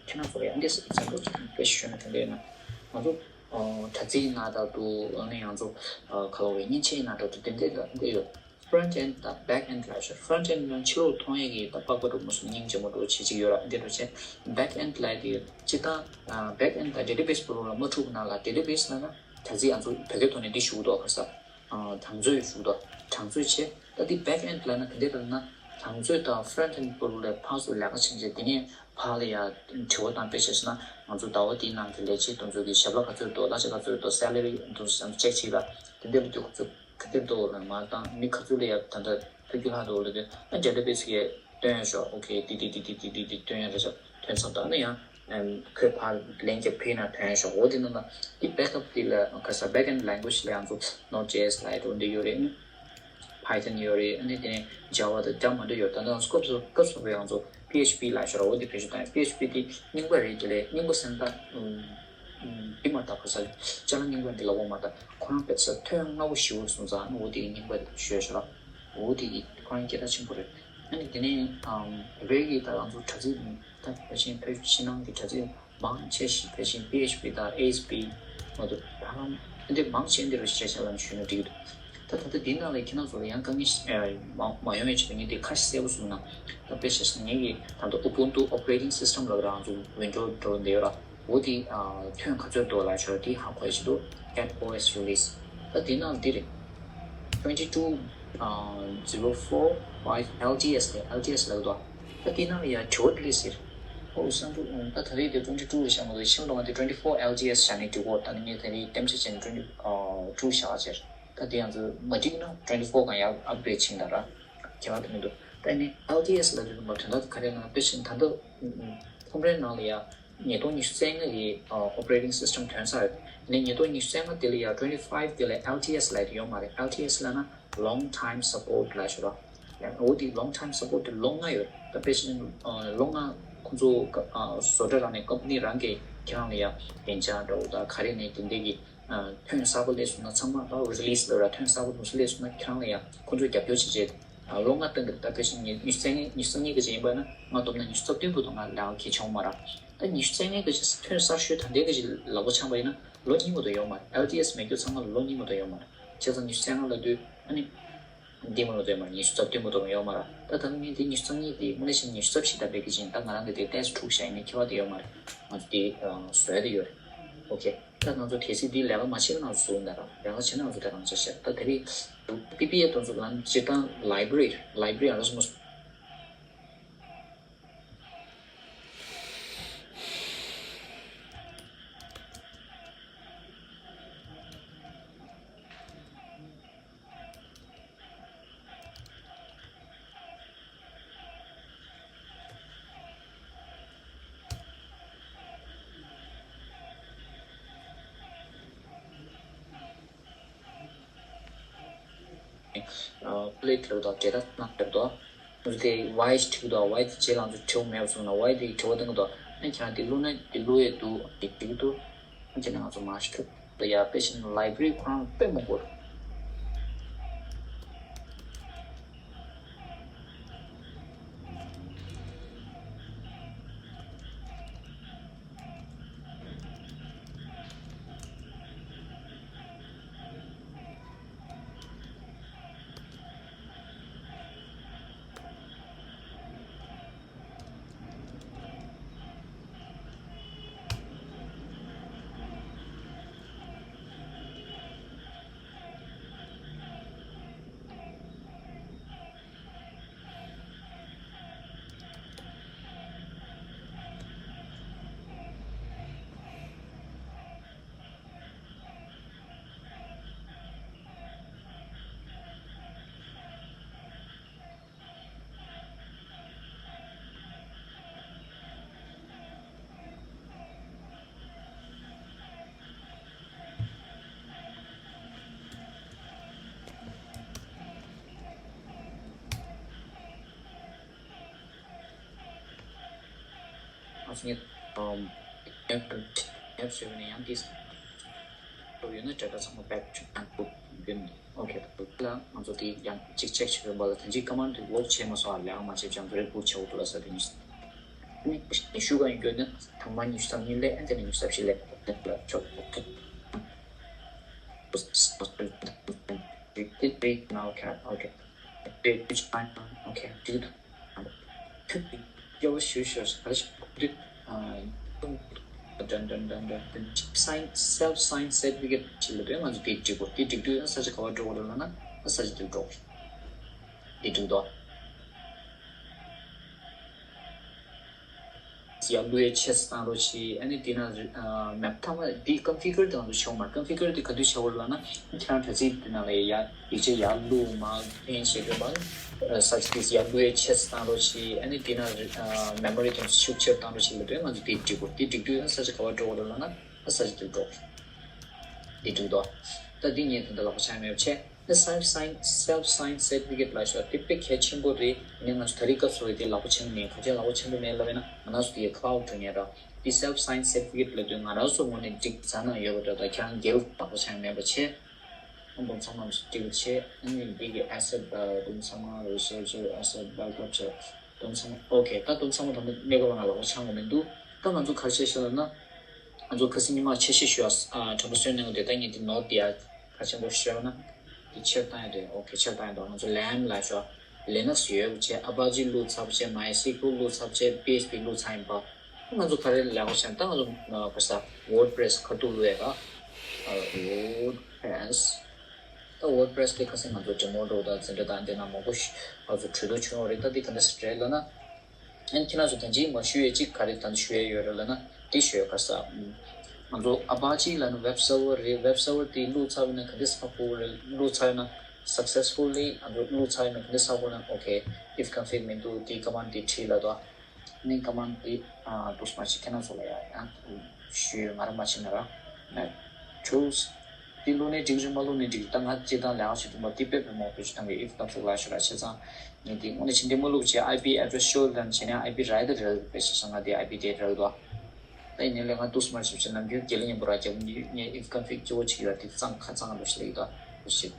ཁྱེད་རང་ཚོ་ལ་ཡ་འདི་སི་ཨེག་ཛམ་པལ་ཅིག་དཔེ་ཞུས་ན་དེ་འདྲ་ཡིན་ན་ང་ཚོ་དྲ་ཚིགས་ནང་ད་དུང་ཨ་ནི་ང་ཚོ་ག་ལབ་དགོས་རེད། མཉེན་ཆས་ནང་ད་དུང་དེ་འདྲ་ད་འདི་ཡོད། ཕི་རོན་ཊི་ཨེན་ཌི་དང་བེག་ཨེན་ཌི་ལབ་ཤག་ཕི་རོན་ཊི་ཨེན་ཌི་ནང་ཕྱི་ལོགས་མཐོང་ཡས་ཀྱི་ད་པགས་པ་འདྲ་མོ་སུ་སྙིང་རྗེ་མོ་འདྲ་བྱེད་ཅིག་ཡོད་ར། འདི་འདྲ་བྱས་བེག་ཨེན་ཌི་ལབ་དེ་སྤྱིར་བཏང་བེག་ཨེན་ཌི་དང་ཌེ་ཊ་བེ་སི་པོ་ལ་མ་འཁྲུག་ན་ལ། ཌེ་ཊ་བེ་སི་ལབ་ན་ད་ཅི་ང་ཚོ་བོད་སྐད་ཐོག་ནས་འདི་ཞུ་གི་འདུག་ག་ས། གྲངས་མཛོད་ཞུ་གི་འདུག་གྲངས་མཛོད་བྱས། ད་འདི་བེག་ཨེན་ཌི་ལབ་ན་ག་འདྲ་ལབ་ན་གྲངས་མཛོད་དང་ཕི་རོན་ཊི་ཨེན་ཌི་པོ་ལ་ཕར་ཚུར་ལས་ཀ་བྱེད་བྱས། དེ་ནས་ཕར་ལ་ཡ་དྲི་བ་དང་དཔེ་ཆ་བྱས་ན་ང་ཚོ་ཟླ་བ་འདིའི་ནང་གི་ལས་བྱེད་དེ་ཚོ་གི་ཞབས་ལ་ག་ཚོད་འདུག་གླ་ཆ་ག་ཚོད་འདུག་སེ་ལ་རི་དེ་ཚོ་ཅེག་བྱེད་ལ་དེ་འདྲ་ལ་དུས་ཁོ་ཚོ་ག་དེ་འདུག་ལ་མ་བཏང་མི་ག་ཚོད་ལ་ཡ་ད་ལྟ་ཕ་གི་ལྷག་འདུག་ལ་དེ་ཨ་ཌེ་ཊ་བེ་སི་གི་ སྟོན་ཡ་ཤོག་ཨོ་ཁེ། དེ་དེ་དེ་དེ་དེ་དེ་དེ་སྟོན་ཡ་རེད་ཤག་ཐོན་ཚར། ད་ནི་ཡང་ཁོས་ཕར་ལན་གྱི་ཕུལ་ན་ཐོན་ཡ་ཤོག་འོ་དེ་ནང་ལ་དེ་བེག་ཨབ་དེ་ལ་ག་ས་བེག་ཨེན་ཌི་ལེང་གུ་ཨེཇ་ལ་ང་ཚོ་ནོཌ་ཇེ་ཨེས་ལ་ཡ་འགྲོ་འདི་ཡོད་རེད། ཕའི་ཐོན་ཡོད་རེད། ཨ་ནི་དེ་ནས་ཇ་ཝ་དང་འདྲ་མི་འདྲ་ཡོད། ད་ལྟ་ང་ཚོ་སྐབས་སུ་སྐབས་སུ་བས་ང་ཚོ་པི་ཨེཆ་པི་ལ་ཤོར་འོ་དེ་བེད་སྤྱོད་བཏང་། པི་ཨེཆ་པི་དེ་རྙིང་པ་རེད། དེ་ལས་རྙིང་པ་སེམས་ཐག་འདི་མ་ཐག་ཁ་ས་ཅ་ལག་རྙིང་པ་འདི་ལ་འོ་མ་ཐག་ཁོ་རང་བེད་ས་ཐོན་སྔ་བོ་ཞིག་འོ་སོང་ཙང་ཨ་ནི་འོ་དེ་རྙིང་པ་ཤོད་ཤོར་འོ་དེ་ཁོ་རང་སྐད་གྲགས་ཆེན་པོ་རེད། ཨ་ནི་དེ་ནས་བོད་ཀྱི་ད་ང་ཚོ་དྲ་ཚིགས་ད་ཕལ་ཆེར་བོད་ཕྱི་ནང་གི་དྲ་ཚིགས་མང་ཆེ་ཞིག་ཕལ་ཆེར་པི་ཨེཆ་པི་དང་ཨེ་ཨེས་པི་མ་གཏོགས་ད་ལམ་འདི་མང་ཆེ་འདི་རུ་ཤེས་བྱ་ལ་ཞུས་ན་འགྲིག་གི་འདུག་ད་ད་ལྟ་འདི་ནང་ལ་ཁྱེད་རང་ཚོ་ལ་ཡང་དཀའ་ངལ་མ་མ་ཡོང་བའི་ཆེད་དུ་ངས་འདི་ཁ་ཤས་གསལ་པོ་གསུངས་ན། ད་དཔེ་བཞག་ན་ངེད་ཀྱི་ད་ལྟ་Ubuntu operating system ལབ་རང་ཚོ་Windows འགྲོ་འདི་ཡོད་ར། འོ་འདི་ཐོན་ག་ཚོད་འདུག་ལ་ཤོར་འདི་ཧ་གོ་ཡ་ཆེད་དུ་cat O S release ད་འདི་ནང་འདི་རེད། twenty two zero four five L T S ལས་L T S ལབ་འདུག་ད་དེ་ནང་ལ་ཡ་དྲི་བ་འདི་ལས་ཟེར། ཨོ་བསམ་འདུག་ད་ད་རེས་དེ་twenty two རེད་བཞག་མ་གཏོགས་ཤིང་ཏོག་ང་དེ་twenty four L T S བཞག་ནས་འགྲིག་གོ་ད་ནི་ངས་དེ་རིང་གཏན་འཁེལ་བྱས་ནས་twenty two བཞག་ཟེར། ད་དེ་ཡང་ཚོ་མ་འགྲིག་ན་twenty four གང་ཡར་upgrade བྱེད་ད་ར། ཁྱད་པར་དུ་མི་འདུག་ད་ནི་L T S ལབ་དུས་ཙམ་པ་དོན་དག་ག་རེ་ན་དཔེ་བཞིན་ད་ལྟ་ཁྲོམ་རའི་ནང་ལ་ཡ་ཉིས་སྟོང་ཉི་ཤུ་རྩ་ལྔ་གི་operating system ཐོན་ས་ཡོད། ནི་ཉིས་སྟོང་ཉི་ཤུ་རྩ་ལྔ་དེ་ལ་ཡ་twenty five དེ་ལ་L T S ལབ་དེ་ཡོད་མ་རེད། L T S ལབ་ན་long time support ལབ་ཞུ་རོགས། ཡང་འོ་དེ་long time support དེ་ལོ་ལྔ་ཡོད། ད་དཔེ་བཞིན་ལོ་ལྔ་ཁོང་ཚོ་བཟོ་གྲྭ་རང་ནས་ཀམ་པ་ནི་རང་གིས་ཁྱེད་རང་ལ་ཡ་བདེ་འཇགས་འདྲ་བོ་ད་ག་རེ་ནས་དེ་འདྲས་ཀྱི་ཐོན་གསར་པ་སླེབས་སོང་ན་ཚང་མ་ད་release ལབ་ར་ཐོན་གསར་པ་དུ་སླེབས་སོང་ན་ཁྱེད་རང་ལ་ཡ་ཁོང་ཚོས་རྒྱབ་སྐྱོར་བྱེད་བྱེད། ལོ་ལྔ་སྟེང་གི་ད་དཔེ་བཞིན་ཉི་ཉི་ཤུ་རྩ་ལྔ་ཉི་ཤུ་རྩ་གཉིས་ཀྱི་ཅིག་ཡིན་པ་ན་ང་བསྡོམས་ན་ཉི་ཤུ་རྩ་བདུན་བར་དུ་ང་ལས་ཀ་གལ་ཆེ་བ་མ་རག་ད་ཉི་ཤུ་རྩ་ལྔ་གི་ཅིག་ཐོན་གསར་ཤོས་ད་ལྟའི་གི་ཅིག་ལག་པ་འཆང་བ་ཡིན་ན་ལོ་གཉིས་མ་གཏོགས་ཡོད་མ་རེད། L T S མེད་རྒྱུ་ཚང་མ་ལ་ལོ་གཉིས་མ་གཏོགས་ཡོད་མ་རེད། བྱས་ཙང་ཉི་ཤུ་རྩ་ལྔ་ལབ་དུས་ཨ་ནི་འདི་མ་གཏོགས་ཡོད་མ་རེད། ཉི་ཤུ་རྩ་བདུན་མ་གཏོགས་ཡོད་མ་རེད། ད་ད་ལྟ་ངས་འདི་ཉི་ཤུ་རྩ་གཉིས་འདི་དངོས་གནས་བྱས་ན་ཉི་ཤུ་རྩ་བཞི་ད་བེད་ཀྱི་ཅིག་ད་ང་རང་གི་དེ་ཏོག་ཙམ་འཁྲུག་བཞག་ཡིན་ནའི་ཁྱད་པར་དེ་ཡོད་མ་རེད། ང་ཚོ་འདི་བཟོ་ཡ་དེ་ཡོད་རེད། ཨོ་ཁེ། ད་ང་ཚོ་གལ་སྲིད་འདི་ལས་ཀ་མ་བྱེད་ན་ང་ཚོ་ཟུག་འདྲ་རང་ལས་ཀ་བྱེད་ན་ང་ཚོ་དེ་རང་ཆ་བཤད། ད་དེ་རིང་པི་པི་ཨེ་དེ་ཚོ་ལ་སྤྱིར་བཏང་library library ཨ་ར་སོ་མོ། click ལབ་དང་data གནང་ལབ་དང་། དེ་why བྲིས་དང་why དེ་རྗེས་ལ་ང་ཚོ་དྲི་བ་མེད་པ་སོང་ན་why དེ་དྲི་བ་གཏོང་གི་འདུག་ཨ་ཁྱེད་རང་དེ་བླུགས་ན་དེ་བླུགས་ཡས་འདུག་དེ་འགྲིག་གི་འདུག་ཨ་ཁྱེད་ནང་ང་ཚོ་མ་ཤི་ཐུབ་ད་ཡ་དཔེ་བཞིན་library ཁོ་རང་དཔེ་མང་པོ་རེད། ང་ཚོ་ངས་ཨམ་ཨེབ་ཨེབ་བཟོས་པ་ནས་ཡང་ཏིས་ཡོད་ན་data ཚང་མ་back to back book ཡོད་ནས། ཨོ་ཁེ། ད་ལ་ང་ཚོ་དེ་ཡང་གཅིག་check བྱེད་པའི་བར་ལ་ད་ཅི་command དེ་work བྱས་མ་སོང་ཨ། ལས་ཀ་མ་བྱས་ཀྱང་རེ་book བྱེད་འོ་ཐུ་ལ་ས་དེ་ནི་ནི་ཞུ་ག་ཡིན་རྒྱུ་ནི་ཐང་མ་ཉི་ཤུ་རྩ་གཉིས་ལས་ཨ་དེ་ནི་ཉི་ཤུ་རྩ་བཞི་ལས་ཨ་དེ་ལ་ཆོག་ཨོ་ཁེ། ཨོ་ཁེ། འགྲིག་འདུག་ཁྱོད་ཀྱིས་སྐྱེ་བ་ཞུ་ཞུ་ཞུ་ཞུ་ཞུ་ཨ་ཏུ་ཏུ་ཏན་ཏན་ཏན་ཏན་sign self sign certificate ཅིག་ལ་དོན་ང་ཚོ་དེ་འགྲིག་གོ་དེ་འགྲིག་དུས་ས་ཆ་ག་བ་འགྲོ་གོ་ལ་ན་ས་ཆ་དེ་འགྲོ་དེ་འགྲིག་དོ། ཡར་བླུག་ཡས་ཆེ་ཙམ་བཏང་རོགས་བྱེད། ཨ་ནི་དེ་ན་ཨ་མེབ་ཐ་མ་དེ་ཀོན་ཕི་གར་དེ་ང་ཚོ་བྱེད་འོང་མ། ཀོན་ཕི་གར་དེ་ག་དུས་བྱེད་དགོས་རེད་ལབ་ན། ཁྱེད་རང་དྲ་ཚིགས་དེ་ནང་ལ་ཡར་ཡིག་ཆ་ཡར་བླུག་མར་འཕེན་བྱེད་དགོས་པ། ཨ་such this ཡར་བླུག་ཡས་ཆེ་ཙམ་བཏང་རོགས་བྱེད། ཨ་ནི་དེ་ན་ཨ་མེ་མོ་རི་དེ་ཤུགས་ཆེར་བཏང་རོགས་བྱེད་ལབ་དུས་ང་ཚོ་དེ་འགྲིག་གོ། དེ་འགྲིག་དུས་ཡང་ས་ཆ་ག་པར་འགྲོ་དགོས་རེད་ལབ་ན། ཨ་ས་ཆ་དེར་འགྲོ། དེ་འགྲིག་འདུག་ད་འདི་ངས་ད་ལྟ་ལག་པ་འཆང་མེད་པ་བྱས། ད་self sign self sign certificate ལབ་ཤག་དེ་དཔེ་གལ་ཆེན་པོ་རེད། ཡིན་ནའི་ང་ཚོ་ད་རེས་སྐབས་སུ་བབས་དེ་ལག་པ་འཆང་གི་མེད། ག་ཅི་ལག་པ་འཆང་གི་མེད་ལབ་ཡིན་ན། ང་རང་ཚོ་དེ་cloud འགྲོ་མཁན་ར། དེ་self sign certificate ལབ་དུས་ང་རང་ཚོ་ངོས་ནས་འགྲིག་རྩ་ནང་ཡོད་པ་འདྲ། ད་ཁྱེད་རང་སྒེར་ལག་པ་འཆང་མེད་པ་བྱས། ཨ་འདུམ་ཚང་མ་འགྲིག་པ་བྱས། ཨ་ནི་འདི་གི་asset འདུམ་ཚང་མ་researcher asset backup བྱས། འདུམ་ཚང་མ་okay། ད་འདུམ་ཚང་མ་ད་ལྟ་གནས་སྐབས་ང་ལག་པ་འཆང་དགོས་མི་འདུག་ད་ང་ཚོ་ག་རེ་བྱས་ཤག་ལབ་ན། ང་ཚོ་ཁ་སང་ཉི་མ་ཆེ་བཤད་ཞུ་ཡ་ཨ་དྲན་པ་གསོས་གནང་གི་འདུག་ད་ངས་འདི་ནོར་འདི་ཡ་ག་ཆེན་པོ་ཤོད་ན། འདི་ཆེར་བཏང་ཡ་འདུག okay ཆེར་བཏང་ཡ་འདུག་ང་ཚོ་lamp ལབ་ཤག Linux ཡོད་པ་བྱས། Apache བླུགས་ཚར་བ་བྱས། MySQL བླུགས་ཚར་བ་བྱས། P H P བླུགས་ཚར་ཡིན་པ། ང་ཚོ་ག་རེ་ལབ་དགོས་ཤག་ད་ང་ཚོ་ཨ་ག་ས་WordPress ཁ་ཐུག་བླུགས་ཡ་ག་ཨ་WordPress། ད་WordPress དེ་ཁ་སང་ང་ཚོ་demo འདྲ་བོ་དང་འཛིན་གྲྭ་དང་དེ་ན་མང་པོ་ཞིག་ང་ཚོ་གྲོས་བསྡུར་བྱུང་བ་རེད། ད་འདི་ག་འདྲ་ཞིག་རེད་ལབ་ན། ཨ་ནི་ཁྱེད་རང་ཚོ་ད་ཅི་མ་ཞུ་ཡས་ཅིག་ག་རེ་ད་ཞུ་ཡས་ཡོད་རེད་ལབ་ན། དེ་ཞུ་ཡས་ག་ས། ང་ཚོ་Apache ལབ་ན་web server རེད། web server དེ་བླུགས་ཚར་བ་ན་ག་འདྲ་ས་ཁུག་རེད། བླུགས་ཚར་ན་successfully ང་ཚོ་བླུགས་ཚར་ན་ག་འདྲ་ས་ཁུག་ན། okay if config མི་འདུག་དེ་command དེ་བྲིས་ལབ་དོ། ནི་command དེ་ཨ་འདུག་སེ་མ་བྱེད། ཁྱེད་རང་ཚོ་ལ་ཡ་ཡང་ཞུ་ཡོད། ང་རང་མ་བྱེད་ན་ར། ནས་tools དེ་བླུགས་ནས་འགྲིག་རེད། མ་བླུགས་ནས་འགྲིག་ད་ང་སྤྱིར་བཏང་ལས་ཀ་བྱེད་དུས་མ་དེ་དཔེ་དཔེ་མང་པོ་བྱེད་སྟངས་ཀྱི་if config ལ་ཞུ་ར། བྱས་ཙང་ངས་དེ་དངོས་གནས་བྱེད་འདི་མ་བླུགས་བྱས་IP address show དང་བྱས་ནས IP རལ་དེ་རལ་དཔེ་བྱས་ཙང་ང་དེ་IP དེ་རལ་འདུག་ད་ཡིན་ནའི་ལས་ང་འདུག་སེ་མ་བྱེད་བྱས། ནམ་རྒྱུན་དགེ་ལེགས་མཉམ་པོ་ར་རྒྱབ་ངས་if config སྐྱོ་བོ་ཅིག་ཡོད་ར། དེ་གཙང་ཁ་གཙང་འདྲ་ཞིག་ལ་ཡོད་ད་འདུག་སེ།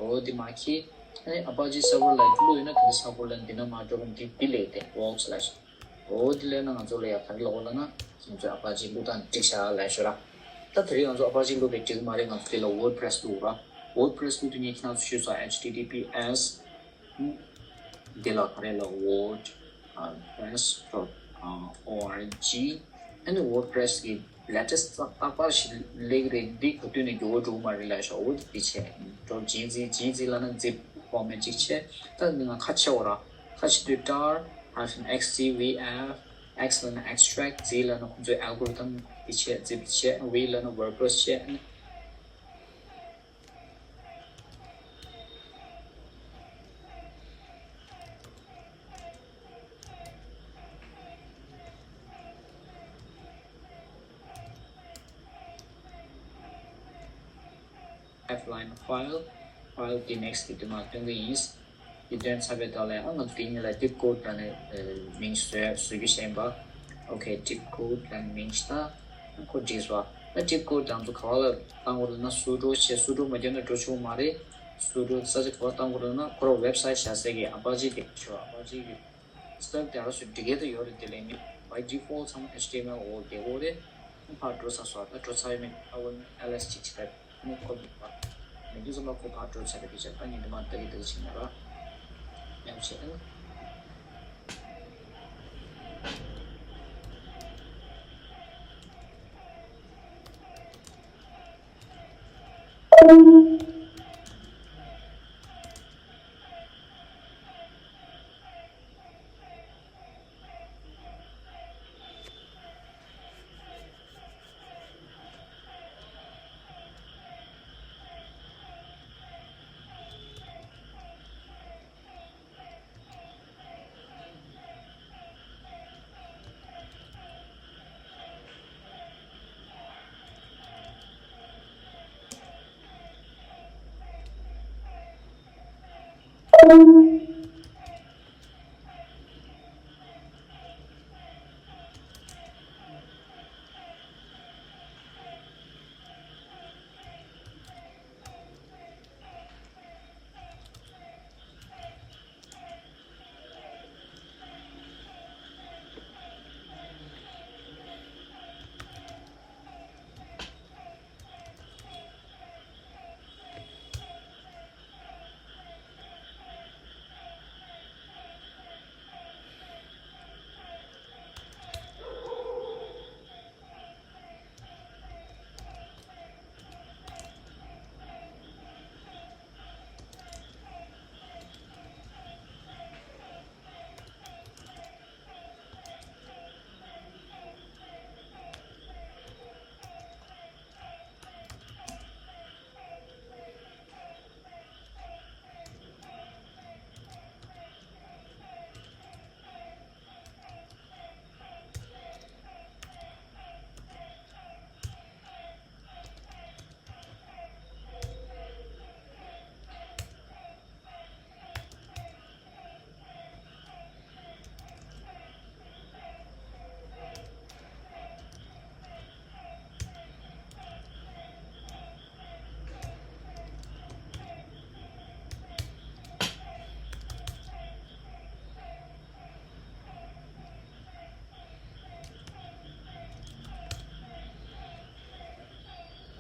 འོ་དེ་མ་ཁྱེད། ཨ་ནི་Apache server ལ་བླུགས་ཡོད་ན་དེ་འདྲ་ས་ཁུག་ལ་འདི་ན་མ་འགྲོ་གམ། འདི་འདི་ལས་དེ་works ལ་ཤི། འོ་དེ་ལས་ན་ང་ཚོ་ལ་ཡ་ག་རེ་ལབ་དགོས་ལབ་ན། ང་ཚོ་Apache བླུགས་སྟངས་འགྲིག་ཤག་ལབ་ཤོད་ར། ད་དེ་རིང་ང་ཚོ་Apache བླུགས་པའི་འགྲིག་མ་རེད། ང་ཚོ་དེ་ལ WordPress བླུགས་ར། WordPress བླུགས་དུས་ངས་ཁྱེད་རང་ཚོ་ཞུས་སོང་། H T T P S འདི་ལ་ག་རེ་ལ་WordPress dot org ཨ་ནི་WordPress གི་latest རྟག་པར་ཞིག་སླེབས་རེད། འདི་ག་དུས་ནས་འགྱུར་བ་འགྲོ་གི་མ་རེད་ལབ་ཤག་འོ་འདི་བྱས། འགྲོ་ཇི་ཛི་ཇི་ཛི་ལབ་ན་zip format ཅིག་བྱས། ད་འདི་ང་ཁ་ཕྱེ་འོ་ར། ཁ་ཕྱེ་དུས་tar hyphen X Z V F X ལབ་ན་extract Z ལབ་ན་ཁོང་ཚོའི་algorithm འདི་བྱས། zip བྱས། V ལབ་ན WordPress བྱས། F line file file དེ་next དེ་དུ་མ་སྟོན་གི་ཡིན། དེ་སྟོན་ཚར་བའི་ཐོག་ལ་ཡང་ང་ཚོ་དེ་གཉིས་ལ་དེབ་ཀོཌ་དང་ནས་མིང་བཟོས་བཟོ་རྒྱུ་བྱས་པ། Okay, tip code ལ་མིང་ཞིག་ད་ཁོ་བྲིས་པ། ད་tip code དང་ཚོ་ག་བ་ལ་བཏང་དགོས་ལབ་ན། sudo བྱས། sudo མ་བརྒྱབ་ན་འགྲོ་ཆོག་མ་རེད། sudo ས་ཆ་ག་བ་བཏང་དགོས་ལབ་ན། ཁོ་རང་website བཞག་སའི་གི་Apache དེ་ཆོག Apache གི་stuff དེ་རང་སུ་འབྲི་གལ་དུ་ཡོད་རེད། དེ་ལས་མི་by default ཚང་མ H T M L འོག་བསྡད་དགོས་རེད། ཕར་འགྲོ་ཚར་སོང་། ད་འགྲོ་ཚར་ཡོད་མེད་ཨ་ཝན་ls གཅིག་བྱེད་ད། ནི་ཁོ་མི་འདུག་བསམ་པ་ཁོ་ཕར་འགྲོ་ཚར་བའི་སྐད་ཆ། ད་ཉིན་དུ་མ་ལྟ་གི་ལྟ་གི་ཕྱིན་ན་ར་ཡང་བྱེད་ཨ།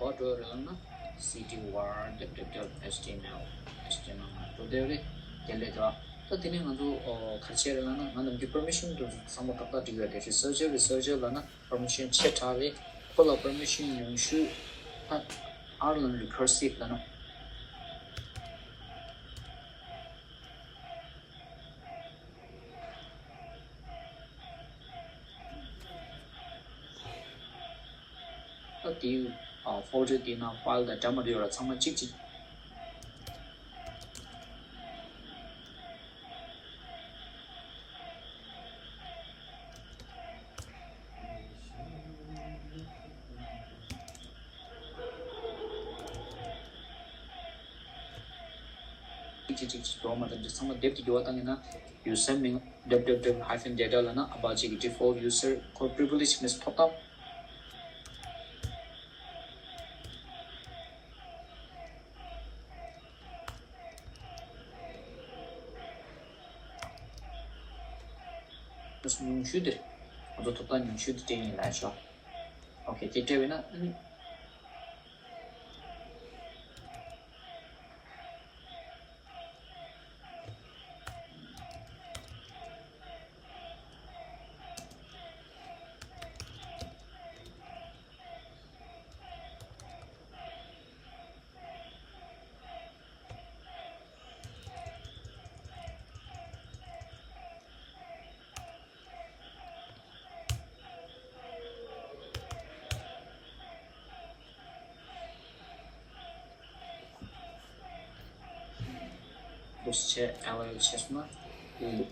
གོ་འགྲོ་རེད་ལབ་ན། cd var www html html འགྲོ་བསྡད་རེད། དེ་ལས་ཀ་ད་དེ་ནས་ང་ཚོ་ག་རེ་བྱས་རེད་ལབ་ན། ང་ནམ་རྒྱུན་permission དུ་བསམ་བློ་ཏག་ཏག་འགྲིག་ཡོད་དེ། researcher researcher ལབ་ན་permission ཆེ་དྲགས་རེད། ཁོ་ལ་permission ཉུང་ཤོས་ད་ཨར་ལབ་ན་recursive ལབ་ན། ད་དེའི་ཨ་folder དེའི་ནང་file དང་འདྲ་མི་འདྲ་ཡོད་ར། ཚང་མ་གཅིག་གཅིག་གཅིག་གཅིག་གཅིག་གཅིག་འགྲོ་མ་ཐག་ཏུ་ཚང་མ་དེབ་ཀྱི་འགྱུར་བ་བཏང་གི་ན། user མིང་www hyphen data ལབ་ན། ཨ་པ་ཅི་གི་default user ཁོ་privilege མེད་ཐོབ་ཐང་། ཉུང་ཤོས་དེ། ང་ཚོ་ཐོབ་ཐང་ཉུང་ཤོས་དེ་སྤྲད་ཡིན་ལབ་ཤོག་ཨོ་ཁེ། དེ་སྤྲད་པས་ན་ཨ་ནི། འདུག་སེ་བྱས་ལ་ཡོད་བྱས་སོང་ན།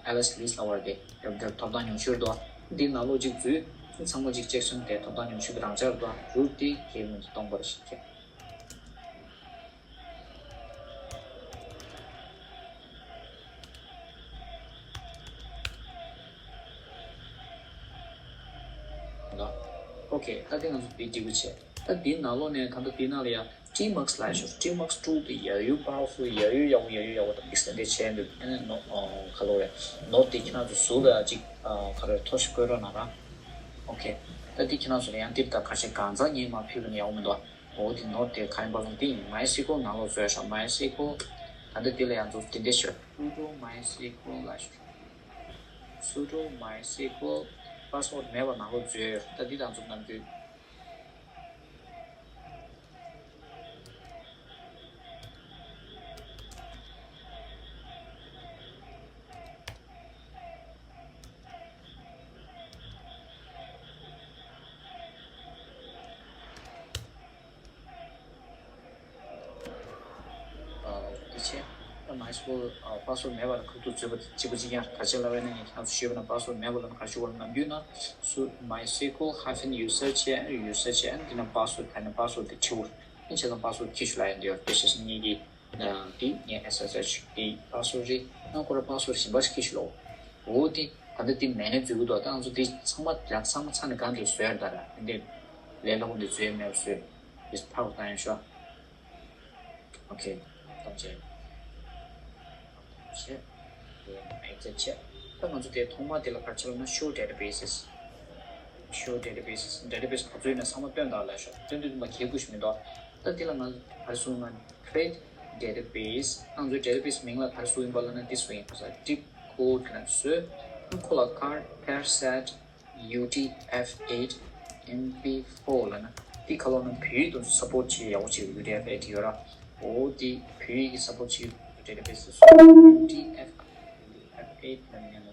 ཨ་ལེས་ལིས་ལ་བར་དེ་རབ་རབ་ཐོབ་ཐང་ཉུང་ཤོས་འདུག་འདི་ནང་ལོགས་གཅིག་འཛུལ། ཚང་མ་གཅིག་ཅེག་སོང་དེ་ཐོབ་ཐང་ཉུང་ཤོས་ཀྱི་རང་འཇགས་འདུག་རུལ་དེ་གལ་མི་འདུག་སྟོང་པར་ཞིག་བྱས། ཨོ་ཁེ། ད་དེ་ང་ཚོ་དེ་འགྲིག་པོ་བྱས། ད་དེའི་ནང་ལོགས་ནས་ད་ལྟ་དེའི་ནང་ལ་ཡ་Tmux ལབ་ཤོག Tmux tool དེ་ཡ་ཡུ་powerful ཡ་ཡུ་ཡག་པོ་ཡ་ཡུ་ཡག་པོ་དང་mix and match བྱས་འདུག་ཨ་ནི་ནོ་ཨོ་ག་ལོ་རེད། ནོ་ཏེ་ཁྱེད་རང་ཚོ་ཟུར་ལ་ཡ་གཅིག་ཨ་ག་རེ་ཐོ་ཞིག་བཀོད་རོགས་གནང་ར། ཨོ་ཁེ། ད་དེ་ཁྱེད་རང་ཚོ་ལ་ཡང་ཏིབ་དང་ག་ཤེད་གང་ཚང་ངས་མ་ཕུལ་བ་ནི་ཡག་པོ་མི་འདུག་འོ་དེ་ནོ་ཏེ་ག་རེ་འབབ་ལོང་དེ་ཡིན། MySQL ནང་ལོགས་བཟོས་ཤག MySQL ད་ལྟ་དེ་ལ་ཡང་ཚོ་དེ་འདྲས་ཤོད། sudo MySQL ལ་ཤོད། sudo MySQL password མེད་པ་ནང་ལོགས་བཟོས་ཡོད། ད་འདི་དང་ཚོ་ནམ་རྒྱུན། འདི་བྱས། ད་MySQL password མེད་པ་ལ་ཁ་ཐུག་བཟོས་པ་གཅིག་པ་གཅིག་རྐྱང་ག་ཅི་ལབ་ཡིན་ན། ངས་ཁྱེད་རང་ཚོ་ཤོད་པ་ན་password མེད་པ་ལ་ན་ག་ཤོད་པ་ལ་ནམ་རྒྱུན་ན་སུ་MySQL hyphen user བྱས། user བྱས་འདི་ན་password ཕན་ན་password དེ་བྲིའོ། ཨ་བྱས་ཙང་password ཁྱེར་ཤོག་ལབ་ཡོང་དུས་ཡོད་དེ་བྱས་ཙང་ངེད་ཀྱིས་འདི་ངའི་SSH གི་password རེད། ཡང་ཁོ་ར་password གཞན་པ་ཞིག་ཁྱེར་ཤོག་ལོ། འོ་དེ་ད་ལྟ་དེ་མེད་ནས་འཛུལ་གི་འདུག་ད་ང་ཚོ་དེ་ཚང་མ་ཡང་ཚང་མ་ཚང་ནས་གང་དུ་བཟོས་ཡོད་ད་ར། འདི་ལས་སླ་པོ་འདི་བཟོས་མེད་པ་བཟོས། དེ་ཕར་བཏང་ཡོད་ཤོག་ཨོ་ཁེ། ཐམས་ཅད་བྱས། དེ་exit བྱས། ད་ང་ཚོ་དེ་ཐོག་མ་དེ་ལ་ག་རེ་བྱས་ལབ་ན་show databases། show databases database ག་ཚོད་ཡོད་ན་ཚང་མ་སྟོན་དང་ལབ་ཤོག་སྟོན་དུས་མ་གལ་དགོས་ཤིག་མི་འདུག་ད་དེ་ལ་ང་ཚོ་ག་རེ་བཟོ་ན་create database ང་ཚོའི་database མིང་ལ་ག་རེ་བཟོ་ཡིན་པ་ལབ་ན་འདི་བཟོ་ཡིན་པ་ས་deep code ག་ན་བཟོས། ཁོ་ལ་ཁར་char set UTF eight MP four ལབ་ན་འདི་ཁ་ལོ་ན་བོད་ཡིག་དང་support བྱེད་ཡག་པོ་བྱེད་UTF eight ཡོད་ར། འོ་འདི་བོད་ཡིག་གི་support བྱེད་database བཟོ། UTF eight ལབ་ན་ཡང་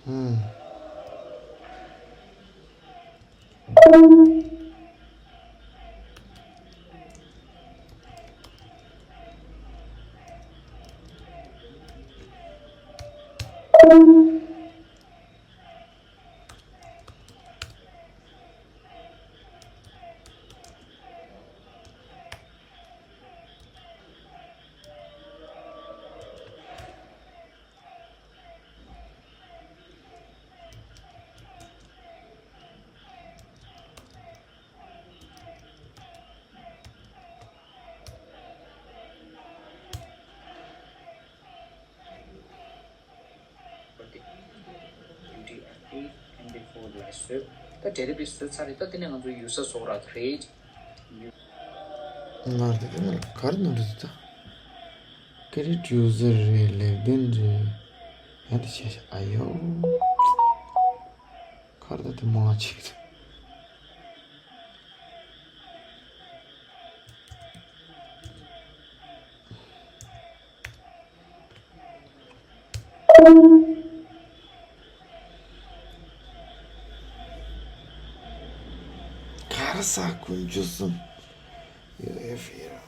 ཧུམ། ད་database བཟོས་ཚར་རེད། ད་དེ་ནས་ང་ཚོ་user བཟོ་ར་create ང་རེད་ད། ག་རེ་ནང་རེད་ད། create user རེད། ལེགས་ལྡན་རེད། ཡང་དེ་བྱས་ཤག་ཨ་ཡོ། ག་རེ་ད་དེ་མང་ཆེ་གི་ད། ག་རེ་ས་ཀུན་ཇུ་སུམ། ཡོད་ཨེ་ཧྥེ་ར།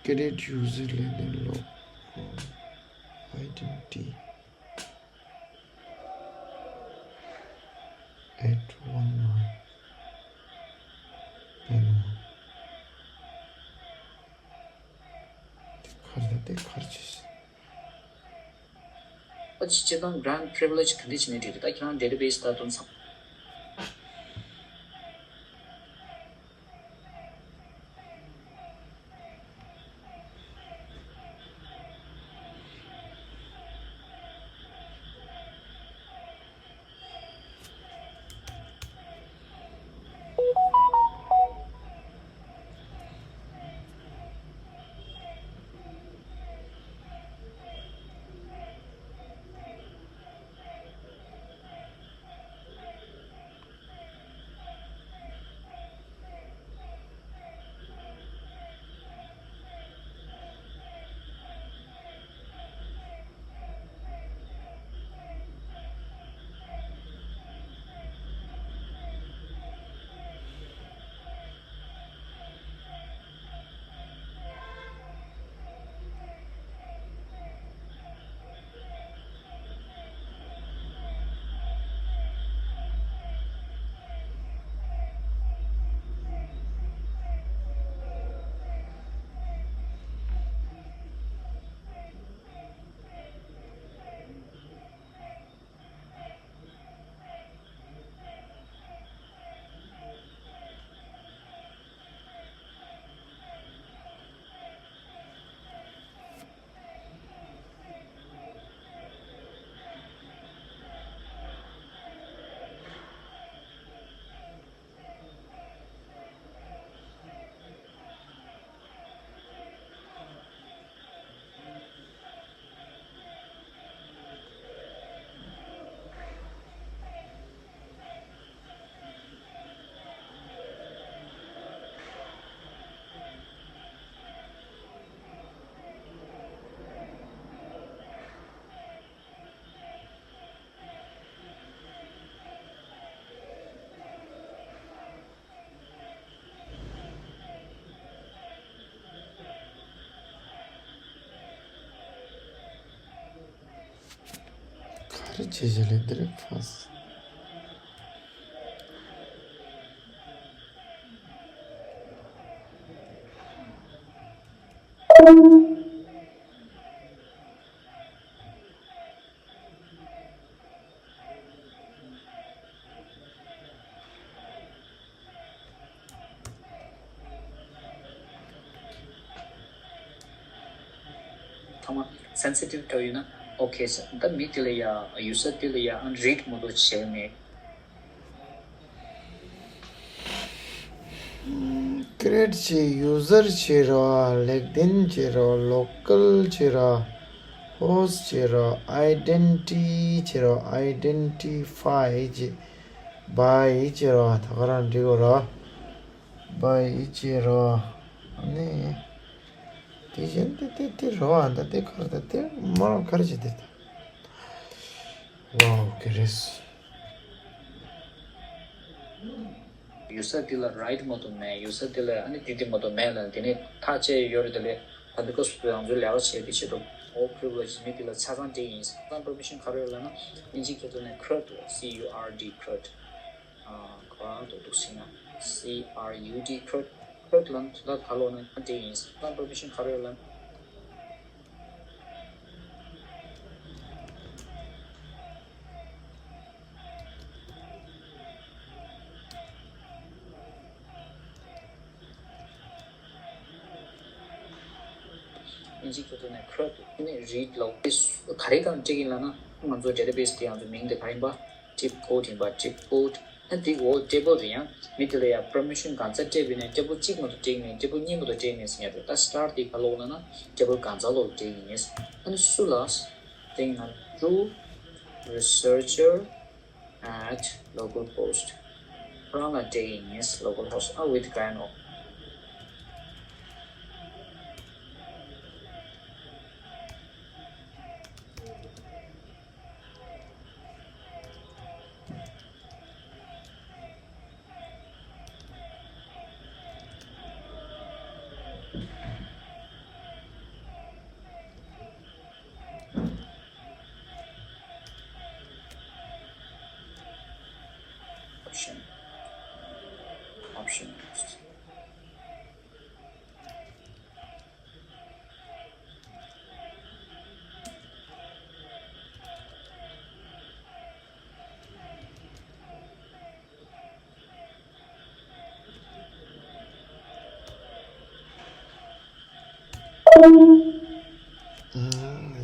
Create user ལེགས་ལྡན་ལོ། Identity eight one nine N one དེ་ག་རེ་ད། དེ་ག་རེ་བྱས། ཨ་ཅི་སྤྱིར་བཏང་grant privilege ག་འདྲ་བྱས་ནས་འགྲིག་རེད། ད་ཁྱེད་རང་database ད་དོན་ཚང་། ཅི་བྱེད་ལས་འདིར་ཕོས། ཚང་མ་སེན་སི་ཊིབ་འདྲ་ཡོད་ན་ཨོ་ཁེ་ཟེར། ད་མི་དེ་ལ་ཡ་ཡུ་ཟར་དེ་ལ་ཡ་ཨ་རིཌ་མོ་ཌི་བྱས་མེད། ཀི་རེ་ཊི་བྱས། ཡུ་ཟར་བྱས་ར། ལིང་ཀིཌ་ཨིན་བྱས་ར། ལོ་ཀལ་བྱས་ར། ཧོསྚ་བྱས་ར། ཨའི་ཌེན་ཊི་ཊི་བྱས་ར། ཨའི་ཌེན་ཊི་ཕའི་བྱས། བའི་བྱས་ར། ད་ག་རང་འགྲིག་གོ་ར། བའི་བྱས་ར། ཨ་ནི། དེ་བཞིན་དེ་དེ་དེ་རོ་ཨ་འདི་དེ་ཁར་དེ་དེ་མ་རང་ཁར་ཅི་དེ་དེ། ཝའོ་གི་རེད། ཡུ་ཟར་དེ་ལ་རའིཊ་མོ་ཌི་མེད། ཡུ་ཟར་དེ་ལ་ཨ་ནི་དེ་དེ་མོ་ཌི་མེད་ལ། དེ་ནས་ཐག་བཅད་ཡོད་རེད། དེ་ལས་ད་འདི་ཀོ་སི་ང་ཚོའི་ལས་ཀ་བྱེད་དེ་བྱེད་དུ་ཨོ་པི་རི་ཝི་ལེཇ་མི་དེ་ལ་ཆ་ཚང་སྤྲད་ཡིན། ཆ་ཚང་པར་མི་ཤན་ག་རེ་ཡོད་ལབ་ན་ཨིན་ཇི་སྐད་ཐོག་ནས་ཁུར་ཌི། སི་ཡུ་ཨར་ཌི་ཁུར་ཌི། ཨ་ག་རང་འདུག་འདུག་ཟེར་ན། སི་ཨར་ཡུ་ཌི་ཁུར་ཌི། ཁུར་ཌི་ལབ་ན་དོན་དག་ག་ལབ་ན་ང་འདྲེ་ཡིན། ད་པར་མི་ཤན་ག་རེ་ཡོད་ལབ་ན། ཨིན་ཇི་སྐད་ཐོག་ནས་ཁུར་ཌི་ནས་རིཌ་ལབ་དེ་ག་རེ་གང་སྤྲད་ཀྱིན་ལབ་ན། ང་ཚོ་ཌེ་ཊ་བེ་སི་དེ་ང་ཚོ་མིང་དེ་ག་ཡིན་པ། ཊིབ་ཀོཌ་ཡིན་པ། ཊིབ་ཀོཌ། ཨ་དེ་འོ་ཊེ་བལ་རེད། ཡང་མི་དེ་ལ་ཡང་པར་མི་ཤན་གང་ཚ་སྤྲད་པ་ཡིན་ན་ཊེ་བལ་གཅིག་མ་གཏོགས་སྤྲད་མེད། ཊེ་བལ་གཉིས་མ་གཏོགས་སྤྲད་མེད་ཟེར་ཡ་རེད། ད་སི་ཊར་དེ་ག་ལབ་ལབ་ན་ཊེ་བལ་གང་ཚ་ལོག་སྤྲད་ཡིན། ཨ་ནི་སུ་ལ་སྟེང་ན་ཊུ་རི་སར་ཆར་ཨེཊ་ལོ་ཀལ་ཧོསྚ། ཁོ་རང་ལ་སྤྲད་ཡིན། ལོ་ཀལ་ཧོསྚ། ཨ་ཝི་ཐི་ག་ཡིན་ནོ། Option. Option.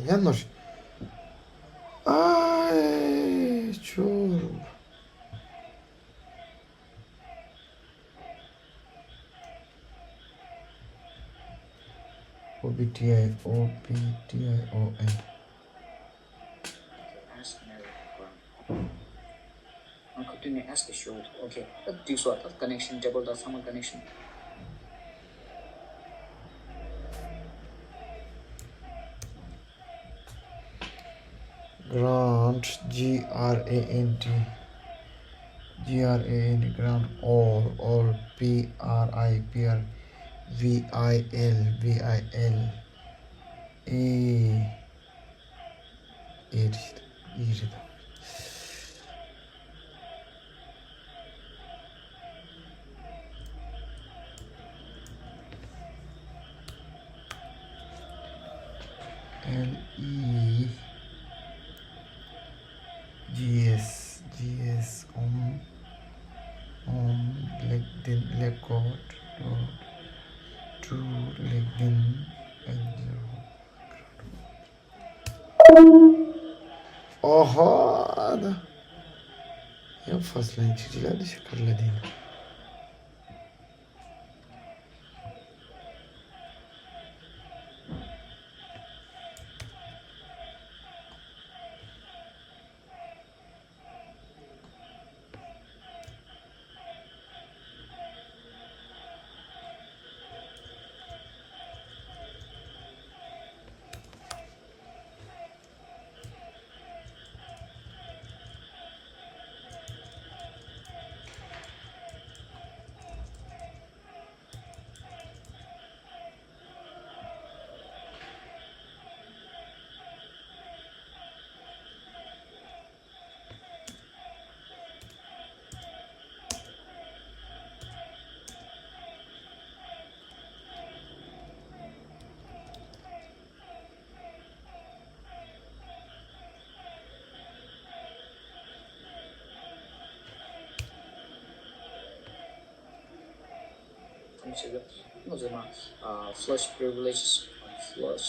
ཡ་ནོར། ཨའི་ཆུ། ཨོ་བི་ཊི་ཨའི་ཨོ་བི་ཊི་ཨའི་ཨོ་ཨེན། ང་ཁ་ཐུག་ནས་ཨེས་ཀི་ཞུ། ཨོ་ཁེ། ད་འགྲིག་སོང་། ད་ཀ་ནེག་ཤན་ཊེ་བལ་དང་ཚང་མ་ཀ་ནེག་ཤན། Grant, G R A N T, G R A N T, grant all, all, P R I, P R, V I L, V I L, A, A རེད། ཨི་རེད། L E G S, G S, um, um, LinkedIn, record, to, to LinkedIn, and ཨོ་ཧོ། ད་ཡང་ཕར་སི་ལའིཌ་ཅིག་ཅིག་ལ་འདི་ཤ་ཁར་ལ་འདི་ནི། ཞེས་པའི་ང་ཚོ་ན་flush privileges, flush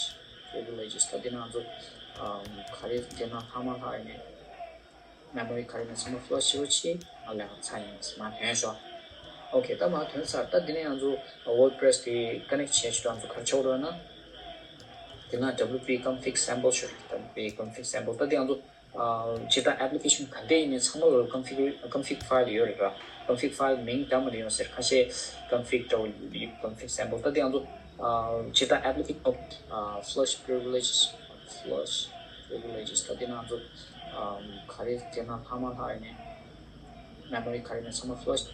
privileges ད་དེ་ན་ང་ཚོ་ག་རེ་དེ་ན་ལྷག་མ་ལྷག་ཡིན་ནས་memory ག་རེ་ན་ཚང་མ་flush བྱེད་རོགས་བྱེད། ང་ལས་ཀ་ཚར་ཡིན། མ་ཐོན་ཤོག་ཨོ་ཁེ། ད་མ་ཐོན་ཚར། ད་དེ་ནས་ང་ཚོ་WordPress དེ་connect བྱས་ཆེད་དུ་ང་ཚོ་ག་རེ་བྱེད་དགོས་རེད་ན། དེ་ན་wp config sample ཞུ། wp config sample ད་དེ་ང་ཚོ་ཇི་ལྟར་application ག་འདྲ་ཡིན་ནའི་ཚང་མ་ལ་config config file ཡོད་རེད་ར། config file མིང་འདྲ་མི་འདྲ་ཡོད་ཟེར། ཁ་ཤས་config འདྲ་བོ་ཡོད། config sample ད་དེ་ང་ཚོ་ཇི་ལྟར་application flush privileges, flush privileges ད་དེ་ན་ང་ཚོ་ག་རེ་དེ་ན་ལྷག་མ་ལྷག་ཡིན་ནའི་memory ག་རེ་ན་ཚང་མ་flush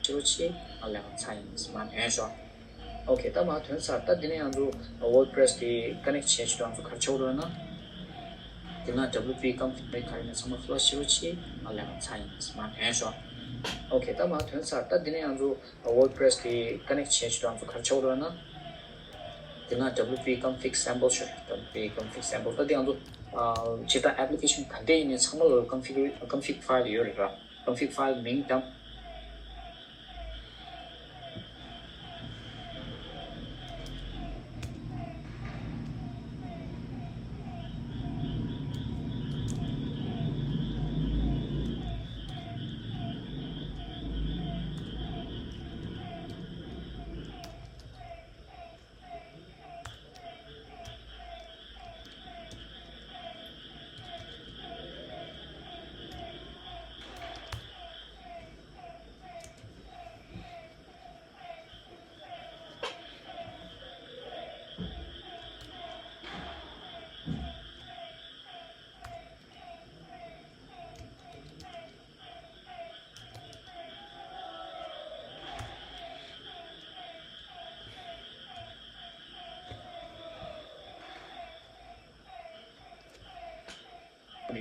བྱེད་རོགས་བྱེད། ང་ལས་ཀ་ཚར་ཡིན། མ་ཐོན་ཤོག་ཨོ་ཁེ། ད་མ་ཐོན་ཚར། ད་དེ་ནས་ང་ཚོ་WordPress དེ་connect བྱས་ཆེད་དུ་ང་ཚོ་ག་རེ་བྱེད་དགོས་རེད་ན། དེ་ན་wp config ག་རེ་ན་ཚང་མ་flush བྱེད་རོགས་བྱེད། ང་ལས་ཀ་ཚར་ཡིན། མ་ཐོན་ཤོག་ཨོ་ཁེ། ད་མ་ཐོན་ཚར། ད་དེ་ནས་ང་ཚོ་WordPress དེ་connect བྱས་ཆེད་དུ་ང་ཚོ་ག་རེ་བྱེད་དགོས་རེད་ན། དེ་ན་wp config sample ཞུ། wp config sample ད་དེ་ང་ཚོ་ཇི་ལྟར་application ག་འདྲ་ཡིན་ནའི་ཚང་མ་ལ་config config file ཡོད་རེད་ར། config file མིང་དང་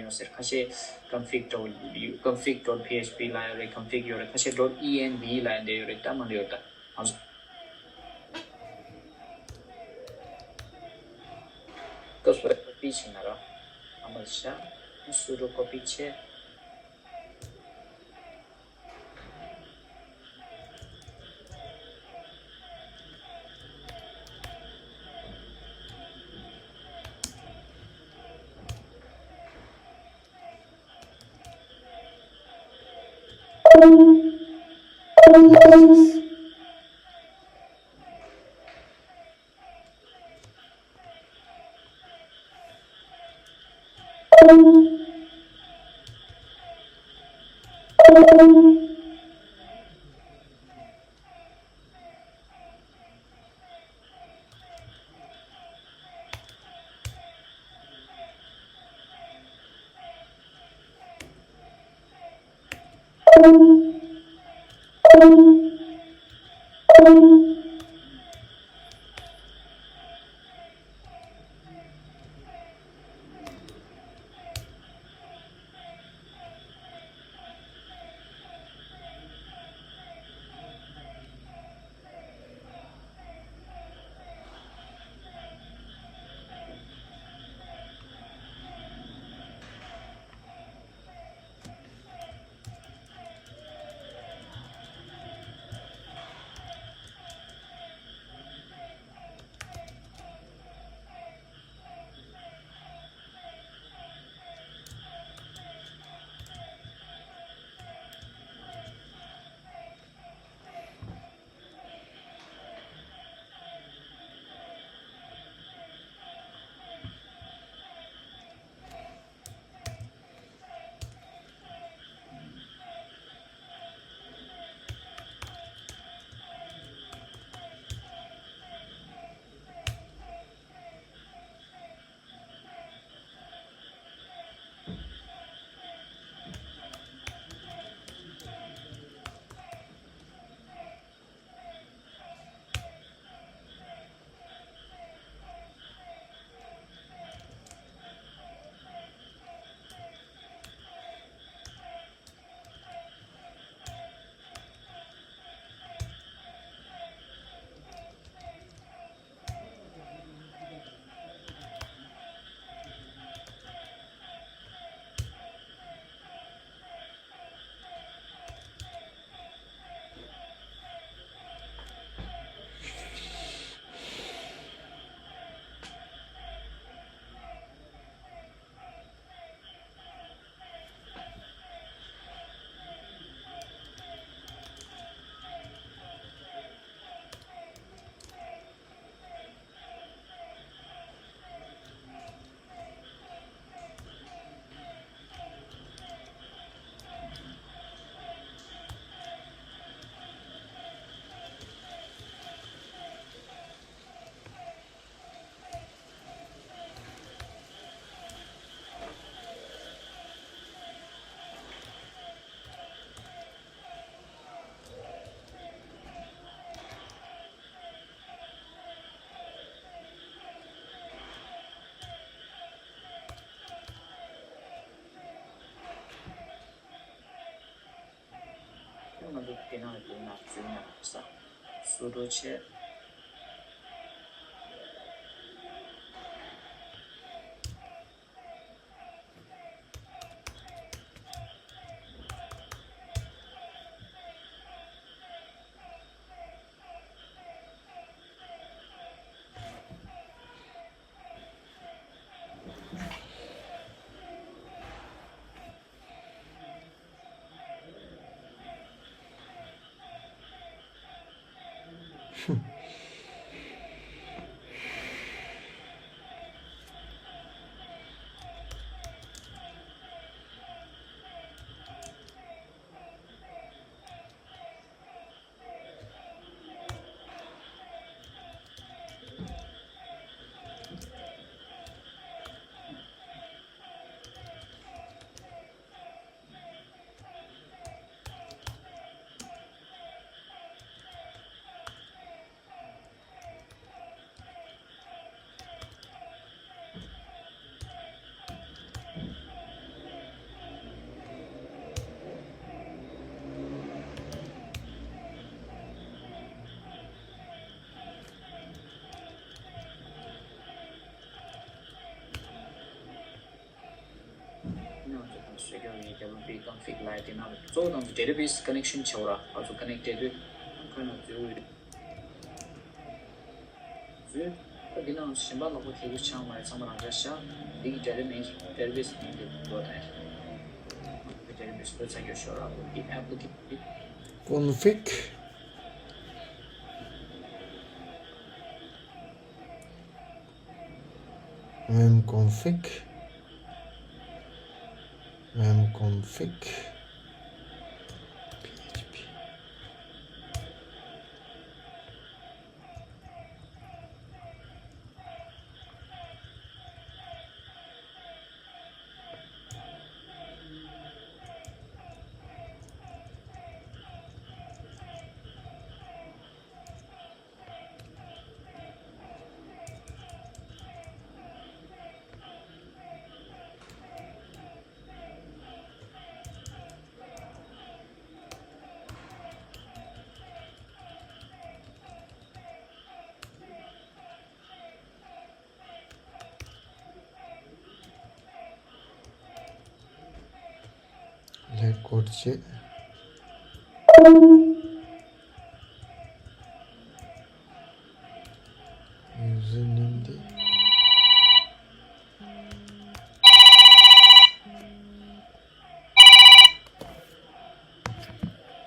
ཡོད་ཟེར། ཁ་ཤས་config dot config dot php ལ་ཡོད་རེད། config ཡོད་རེད། ཁ་ཤས་dot env ལ་ཡོད་རེད། ད་མ་འདི་ཡོད། ད་ང་ཚོ་སྐབས་སུ་copy བྱས་ན་ར། ཨ་མ་ཤ་སུ་རུ་copy བྱས། དེ་ནང་ལ་དེ་ནང་འཛུལ་ན་ས་སུ་ཌོ་བྱས། ང་ཚོ་དང་སྤྱོད་སྐྱོང་ཡིན་རྒྱ་ལོ་པི་ཀོན་ཕིག་ལ་དེ་ནང་གཙོ་བོ་དང་ཌེ་ཊ་བེ་སི་ཀ་ནེག་ཤན་བྱེད་འོ་ར། ང་ཚོ་ཀ་ནེག་ཊེ་ཌི་ཁོ་ན་འཛུལ་འོས། འཛུལ། ད་འདི་ནང་གཞན་པ་ལོག་པ་ཁེ་གུ་ཆགས་མ་རེད། ཚང་མ་རང་འཇགས་བཞག་འདི་གི་ཌེ་ཊ་མིང་ཌེ་ཊ་བེ་སི་མིང་དེ་འགྲོ་ད་ཡ། ཌེ་ཊ་བེ་སི་བོད་ཚ་སྐྱོ་ཤོར་ར། འོ་དེ་ཨེབ་ལི་ཀེ་ཤན་ཀོན་ཕིག vim config vim config php. ལེགས་སྐོར་བྱེད། ཡུ་ཛར་ནེམ་འདི།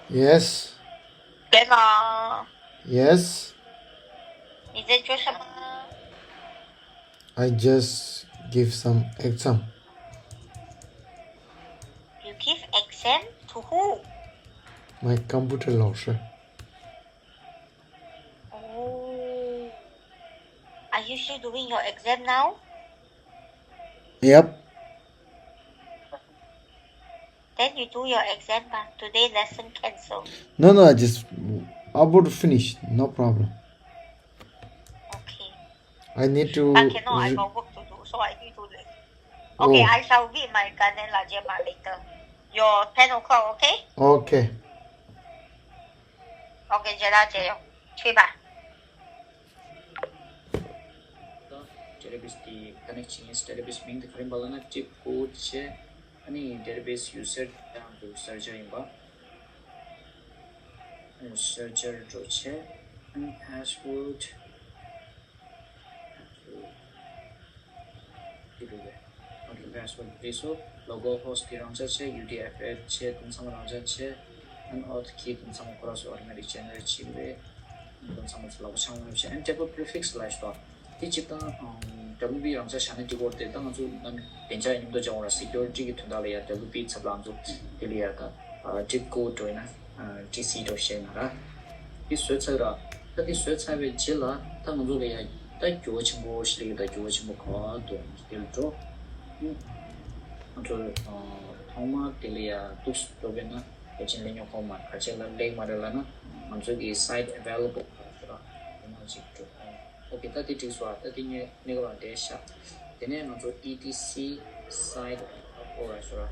Yes. Hello. Yes. 你在做什么？ I just give some exam. You give exam to who? My computer 老师. Oh. Are you still doing your exam now? Yep. Then you do your exam 吧. Today lesson cancel. No, no, I just about to finish. No problem. Okay. I need to. But cannot, I re- got work to do, so I need to leave. Okay, oh. I shall meet my Ghana Lajema later. Your ten o'clock, okay? Okay. Okay, 接到接用，去吧。ཌེ་ཊ་བེ་སི་དེ་ཀ་ནེག་བྱེད་ཡིན། ཌེ་ཊ་བེ་སི་མིང་དེ་ག་རེ་ཡིན་པ་ལབ་ན་ཊིབ་ཀོ་ཌི་བྱས། ཨ་ནི་ཌེ་ཊ་བེ་སི་ཡུ་ཛར་དང་ཡུ་ཛར་ཆ་ཡིན་པ། ཡུ་ཛར་ཆ་འགྲོ་བྱས། ཨ་ནི་ཕ་སི་ཝར་ཌི། འདི་རུ་རེད། ཨ་རུ་རེ་སོ་རེ་སོ། ལོ་ཀལ་ཧོ་སི་ཊི་དེ་རང་འཇགས་བྱས། ཡུ་ཌི་ཨེཕ་ཨེཕ་བྱས། དེ་ཚང་མ་རང་འཇགས་བྱས། ཨན་ཨོ་ཐི་ཀི་དེ་ཚང་མ་ཁོ་རང་ཚོ་ཨོ་ཊོ་མེ་ཊིག་ཇེ་ནེ་རེ་ཊི་བྱེད་ཀྱི་རེད། དེ་ཚང་མ་ཚོ་ལག་པ་འཆང་ལོས་བྱས། ཨན་ཊེབ་ལི་པི་རི་ཕིག་སི་ལབ་ཤོག་དེ་གཅིག་དང་ཨམ་ཌབ་ལིའུ་པི་རང་འཇགས་བཞག་ན་འགྲིག་གི་རེད། ད་ང་ཚོ་ནམ་བདེ་འཇགས་མཉམ་དུ་སྦྱང་བ་ར། སི་ཀུ་རི་ཊི་གི་དོན་དག་ལ་ཡ་ཌབ་ལིའུ་པི་ཚབ་ལ་ང་ཚོ་དེ་ལ་ཡ་ད་ཊིབ་ཀོ་ཌི་འགྲོ་ཡིན་ན། ཊི་སི་འགྲོ་བཤད་ན་ར། འདི་བཟོས་ཚར་ར། ད་འདི་བཟོས་ཚར་བའི་རྗེས་ལ་ད་ང་ཚོ་ལ་ཡ་ད་འགྱུར་བ་ཆེན་པོ་ཞིག་སླེབས་ཀྱི། ད་འགྱུར་བ་ཆེན་པོ་ག་པར་འདུག་འདིར་འགྲོ། ཨུ། ང་ཚོ་ཨ་ཐོག་མར་འདི་ལ་ཡ་འདུག་སེ་འགྲོ་བས་ན་ཕལ་ཆེར་སླེབས་མྱོང་ཁོམ་མ་རེད། ག་ཅི་ལ་སླེབས་མ་རེད་ལབ་ན་ང་ཚོ་གི་སའིཊ་ཨེ་ཝེ་ལེ་བལ་ག་རེ་ཟེར་ར། དེ་ནང་ཅིག་འགྲོ། ཨོ་ཁེ། ད་དེ་འགྲིག་སོང་ཨ། ད་དེ་ངས་གནས་སྐབས་ལ་བསྡད་ཤག་དེ་ནས་ང་ཚོ་ཨི་ཊི་སི་སའིཊ་ཨོ་ར་ཤོ་ར།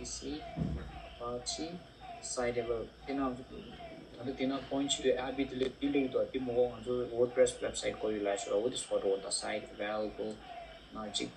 C Apache site available. དེ་ན་ད་ལྟ་དེ་ན་point བྱེད་དུས་app དེ་ལས་དེ་ལས་འདུག་དེ་མོ་ང་ཚོ་WordPress website བཀོད་ཡོད་ལ་ཤོར། འོ་དེ་སོ་འགྲོ་ད་site available ན་ཅིག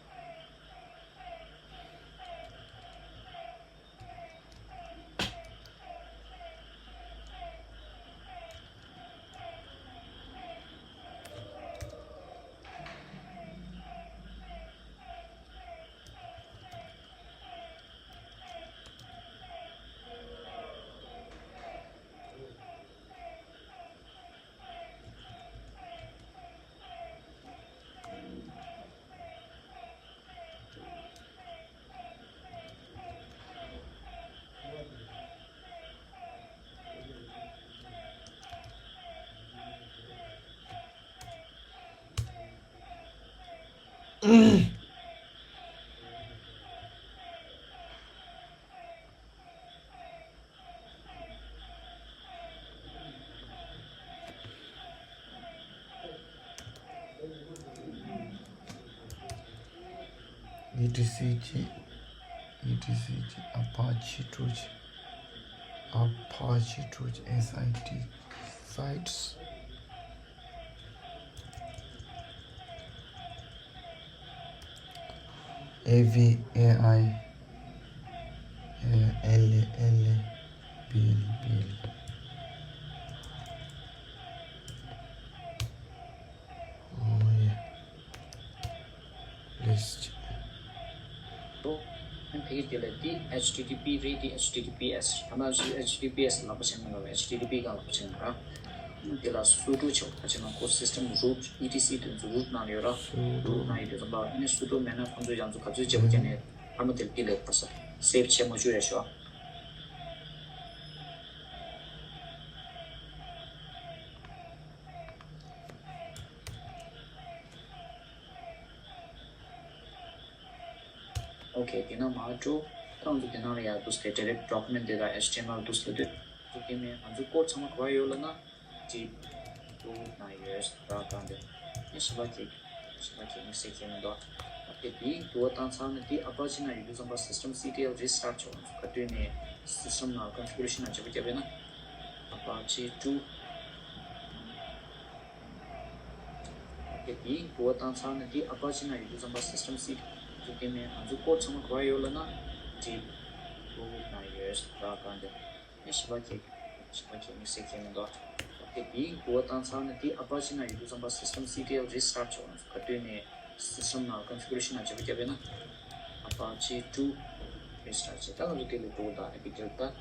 E T C G, E T C G, Apache Torch, Apache Torch, S I T sites, A V A I, L A, L A, B L E, B L E. Oh, yeah. List. ཨོ། ཨ་ཕ་གི་དེ་ལ་དེ་H T T P རེད། དེ་H T T P S། ད་ང་ཚོ་H T T P S ལབ་པ་བྱས་ན་ལབ། H T T P གང་ལབ་པ་བྱས་ན་ར། དེ་ལ་sudo བྱེད་པ་བྱས་ན་ཁོ་system root E T C དེ་ཚོ་root ནང་ཡོད་ར། root ནང་ཡོད་དེ་ཚོ་ལ་ཨ་ནི་sudo མེད་ན་ཁོ་ཚོ་ཡང་ཚོ་ག་ཚོད་བྱེད་པ་བྱས་ནས་ཨ་མ་དེ་དེ་ལས་ཁ་ས་save བྱེད་མ་བཅུག་ཡ་ཤོག་ཨོ་ཁེ། དེ་ན་མ་འགྲོ། ད་ང་ཚོ་དེ་ནང་ལ་ཡར་འདུག་སྟེ་direct document དེ་དང་H T M L འདུག་སྟེ་འདུག་དེ་མིན་ང་ཚོ་code ཚང་མ་ག་པར་ཡོད་ལབ་ན། ཅིག་འདུག་ན་ཡོད་ར་གང་དེ། ཨེ་ཞིམ་པ་ཁེག་ཞིམ་པ་ཁེག་མི་སེ་ཁེག་མི་འདུག་དེ་དེའི་འདུག་བ་བཏང་ཚར་ན་དེ་Apache ནང་ཡོད་དུས་ཙམ་པ་system C T L restart བྱེད་དགོས། ང་ཚོ་ག་དུས་ནས་system ནང་configuration ནང་བྱེད་པ་བརྒྱབ་པས་ན། Apache two དེ་དེའི་འདུག་བ་བཏང་ཚར་ན་དེ་Apache ནང་ཡོད་དུས་ཙམ་པ་system C T L དེ་མིན་ང་ཚོ་code ཚང་མ་ག་པར་ཡོད་ལབ་ན། དེ་འདུག་ན་ཡོད་ར་གང་དེ། ཨེ་ཞིམ་པ་ཁེག་ཞིམ་པ་ཁེག་མི་སེ་ཁེག་མི་འདུག་དེ་དེའི་འདུག་བ་བཏང་ཚར་ན་དེ་Apache ནང་ཡོད་དུས་ཙམ་པ་system C T L restart བྱེད་དགོས། ང་ཚོ་ག་དུས་ནས་system ནང་configuration ནང་བྱེད་པ་བརྒྱབ་པས་ན། Apache two restart བྱེད། ད་ང་ཚོ་དེ་ལས་འགྲོ་དང་apt་ད། དེ་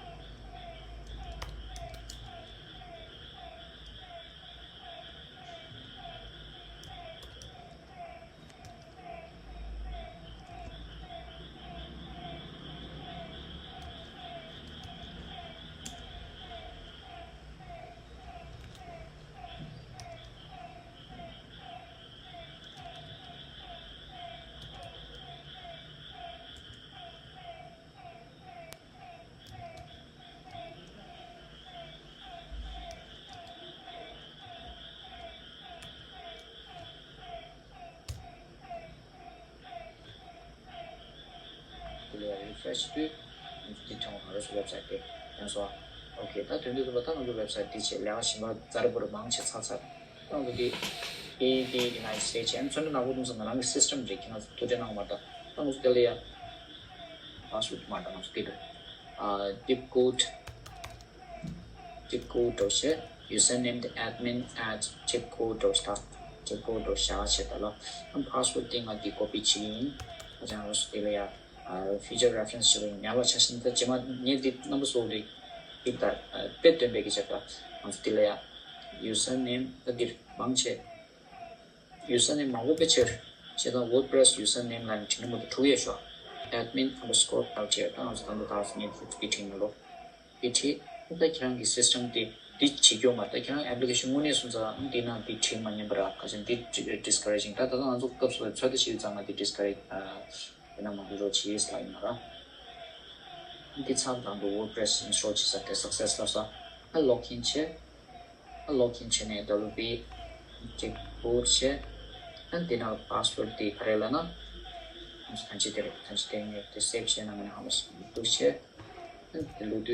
ལ་refresh དུས་འདི་ཐོན་ང་རང་ཚོ་website དེ་ཡང་སོ། ཨོ་ཁེ། ད་དོན་དུ་ད་ང་ཚོ་website འདི་བྱས་ལས་ཀ་ཞིམ་པ་ཛར་བོར་མང་ཆེ་ཚར་ཚར། ད་ང་ཚོ་འདི་A D United States ཨ་ནི་ཚོན་ཁྲ་ནག་པོ་འདུག་ས་ང་རང་གི་system རེད། ཁྱེད་རང་ཚོ་ཐུགས་རྗེ་གནང་མ་ད། ད་ང་ཚོ་དེ་ལ་ཡ་password མ་ད་ང་ཚོ་དེ་ད་ཨ་tip code tip code འགྲོ་བྱེད། username དེ་admin at tip code འགྲོ་བྱེད། ད་tip code འགྲོ་བྱ་བྱེད་ད་ལ། ཨ་password དེ་ང་འདི་copy བྱེད་ཀྱི་ཡིན། ཨ་ཅང་རོ་སུ་དེ་ལ་ཡ་future reference བྱེད་པ་ཡིན། ཉར་བ་ཆ་ཤིན་ད་རྗེས་མ་ངས་འདི་རྣམ་པ་ཚོ་རེ་འདི་ད་དཔེ་སྟོན་པའི་གི་ཆེད་ད་ང་ཚོ་དེ་ལ་ཡ་username ད་འདིར་མང་ཆེ། username མང་པོ་དཔེ་ཆེར་བྱེད་དང་WordPress username ལ་ནི་བྲིས་ན་མོ་དུ་འཁྲུག་ཡས་ཤོག admin underscore culture ད་ང་ཚོ་ད་འདི་ད་ངས་འདི་བྲིས་ན་ལོ། འདི་བྲིས། ད་ཁྱེད་རང་གི་system དེ་འདི་བྱེད་རྒྱུ་མ་ད་ཁྱེད་རང་application དངོས་གནས་སོང་ཙང་འདི་ནང་འདི་བྲིས་མ་ཉན་པ་ར་ཁ་ཅན་འདི་discouraging ད་ད་ང་ཚོ་སྐབས་སུ་ཚོད་ལྟ་བྱེད་དུས་ཙང་ང་འདི་discourage ཡིན་ན་མ་འགྲོ་བྱེད་ཡས་ལ་ཡིན་ན་ར། འདི་ཚང་དང་དུ་WordPress install བྱེད་ས་དེ་success ལ་ས་ཨ་login བྱེད། ཨ་login བྱས་ནས་W P tick boot བྱས། ཨ་འདི་ནང་password དེ་ག་རེ་ལབ་ན། གང་ཅི་དེ་རེད། གང་ཅི་དེ་ངས་དེ་སེབ་བྱས་ན་ང་ནི་ཧ་མ་སི་འདུག་བྱས། དེ་ལུགས་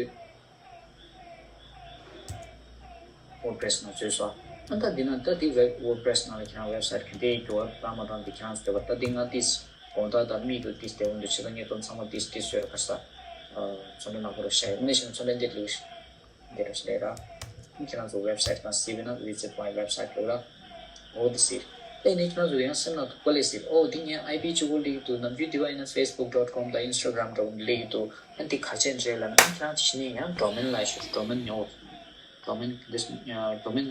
དུས་WordPress་ནང་འཛུལ་སོང་། ཨ་ད་འདི་ན་ད་འདི་ཝེབ་WordPress་ནང་ལ་ཁྱེད་རང་ཝེབ་སའིཊ་ག་འདྲས་འགྱུར་བ་བཏང་མ་བཏང་འདི་ཁྱེད་རང་ཚོ་འདོད་པ། ད་འདི་ང་ཏིས་དགོང་དག་དང་མིག་ཏུ་ཏིས་དེ་འོན་དུ་ཕྱི་ལ་ངས་དོན་ཚང་མ་ཏིས་ཏིས་བཟོས་ར་ཁ་ས་ཚོང་འདུ་ནག་པོ་རུ་བཤད་ཡོད། ངས་ཤེས་ན་ཚོང་ལས་འདི་ལུགས་འདི་རུ་བཤད་ར། ཁྱེད་རང་ཚོ་ཝེབ་སའིཊ་ནང་སིབ་ན་visit my website་ལུགས་ར། འོ་འདི་སིབ། ཨེ་ནས་ཁྱེད་རང་ཚོ་ཡང་སེམས་ནང་དུ་ཀོ་ལེ་སིབ། ཨོ་འདི་ངས་ཨའི་པི་བཅུ་དགུ་སླེབས་ཀྱི་འདུག་ནམ་རྒྱུན་འདི་བ་ཡིན་ན་facebook dot com་དང་instagram འདྲ་བོ་འདི་སླེབས་ཀྱི་འདུག་ཨ་འདི་ག་ཆད་འདྲས་ལབ་ན་ཨ་ཁྱེད་རང་ཕྱི་ནས་ཡང་domain་ལ་ཞུ། domain་ཉོ། domain this domain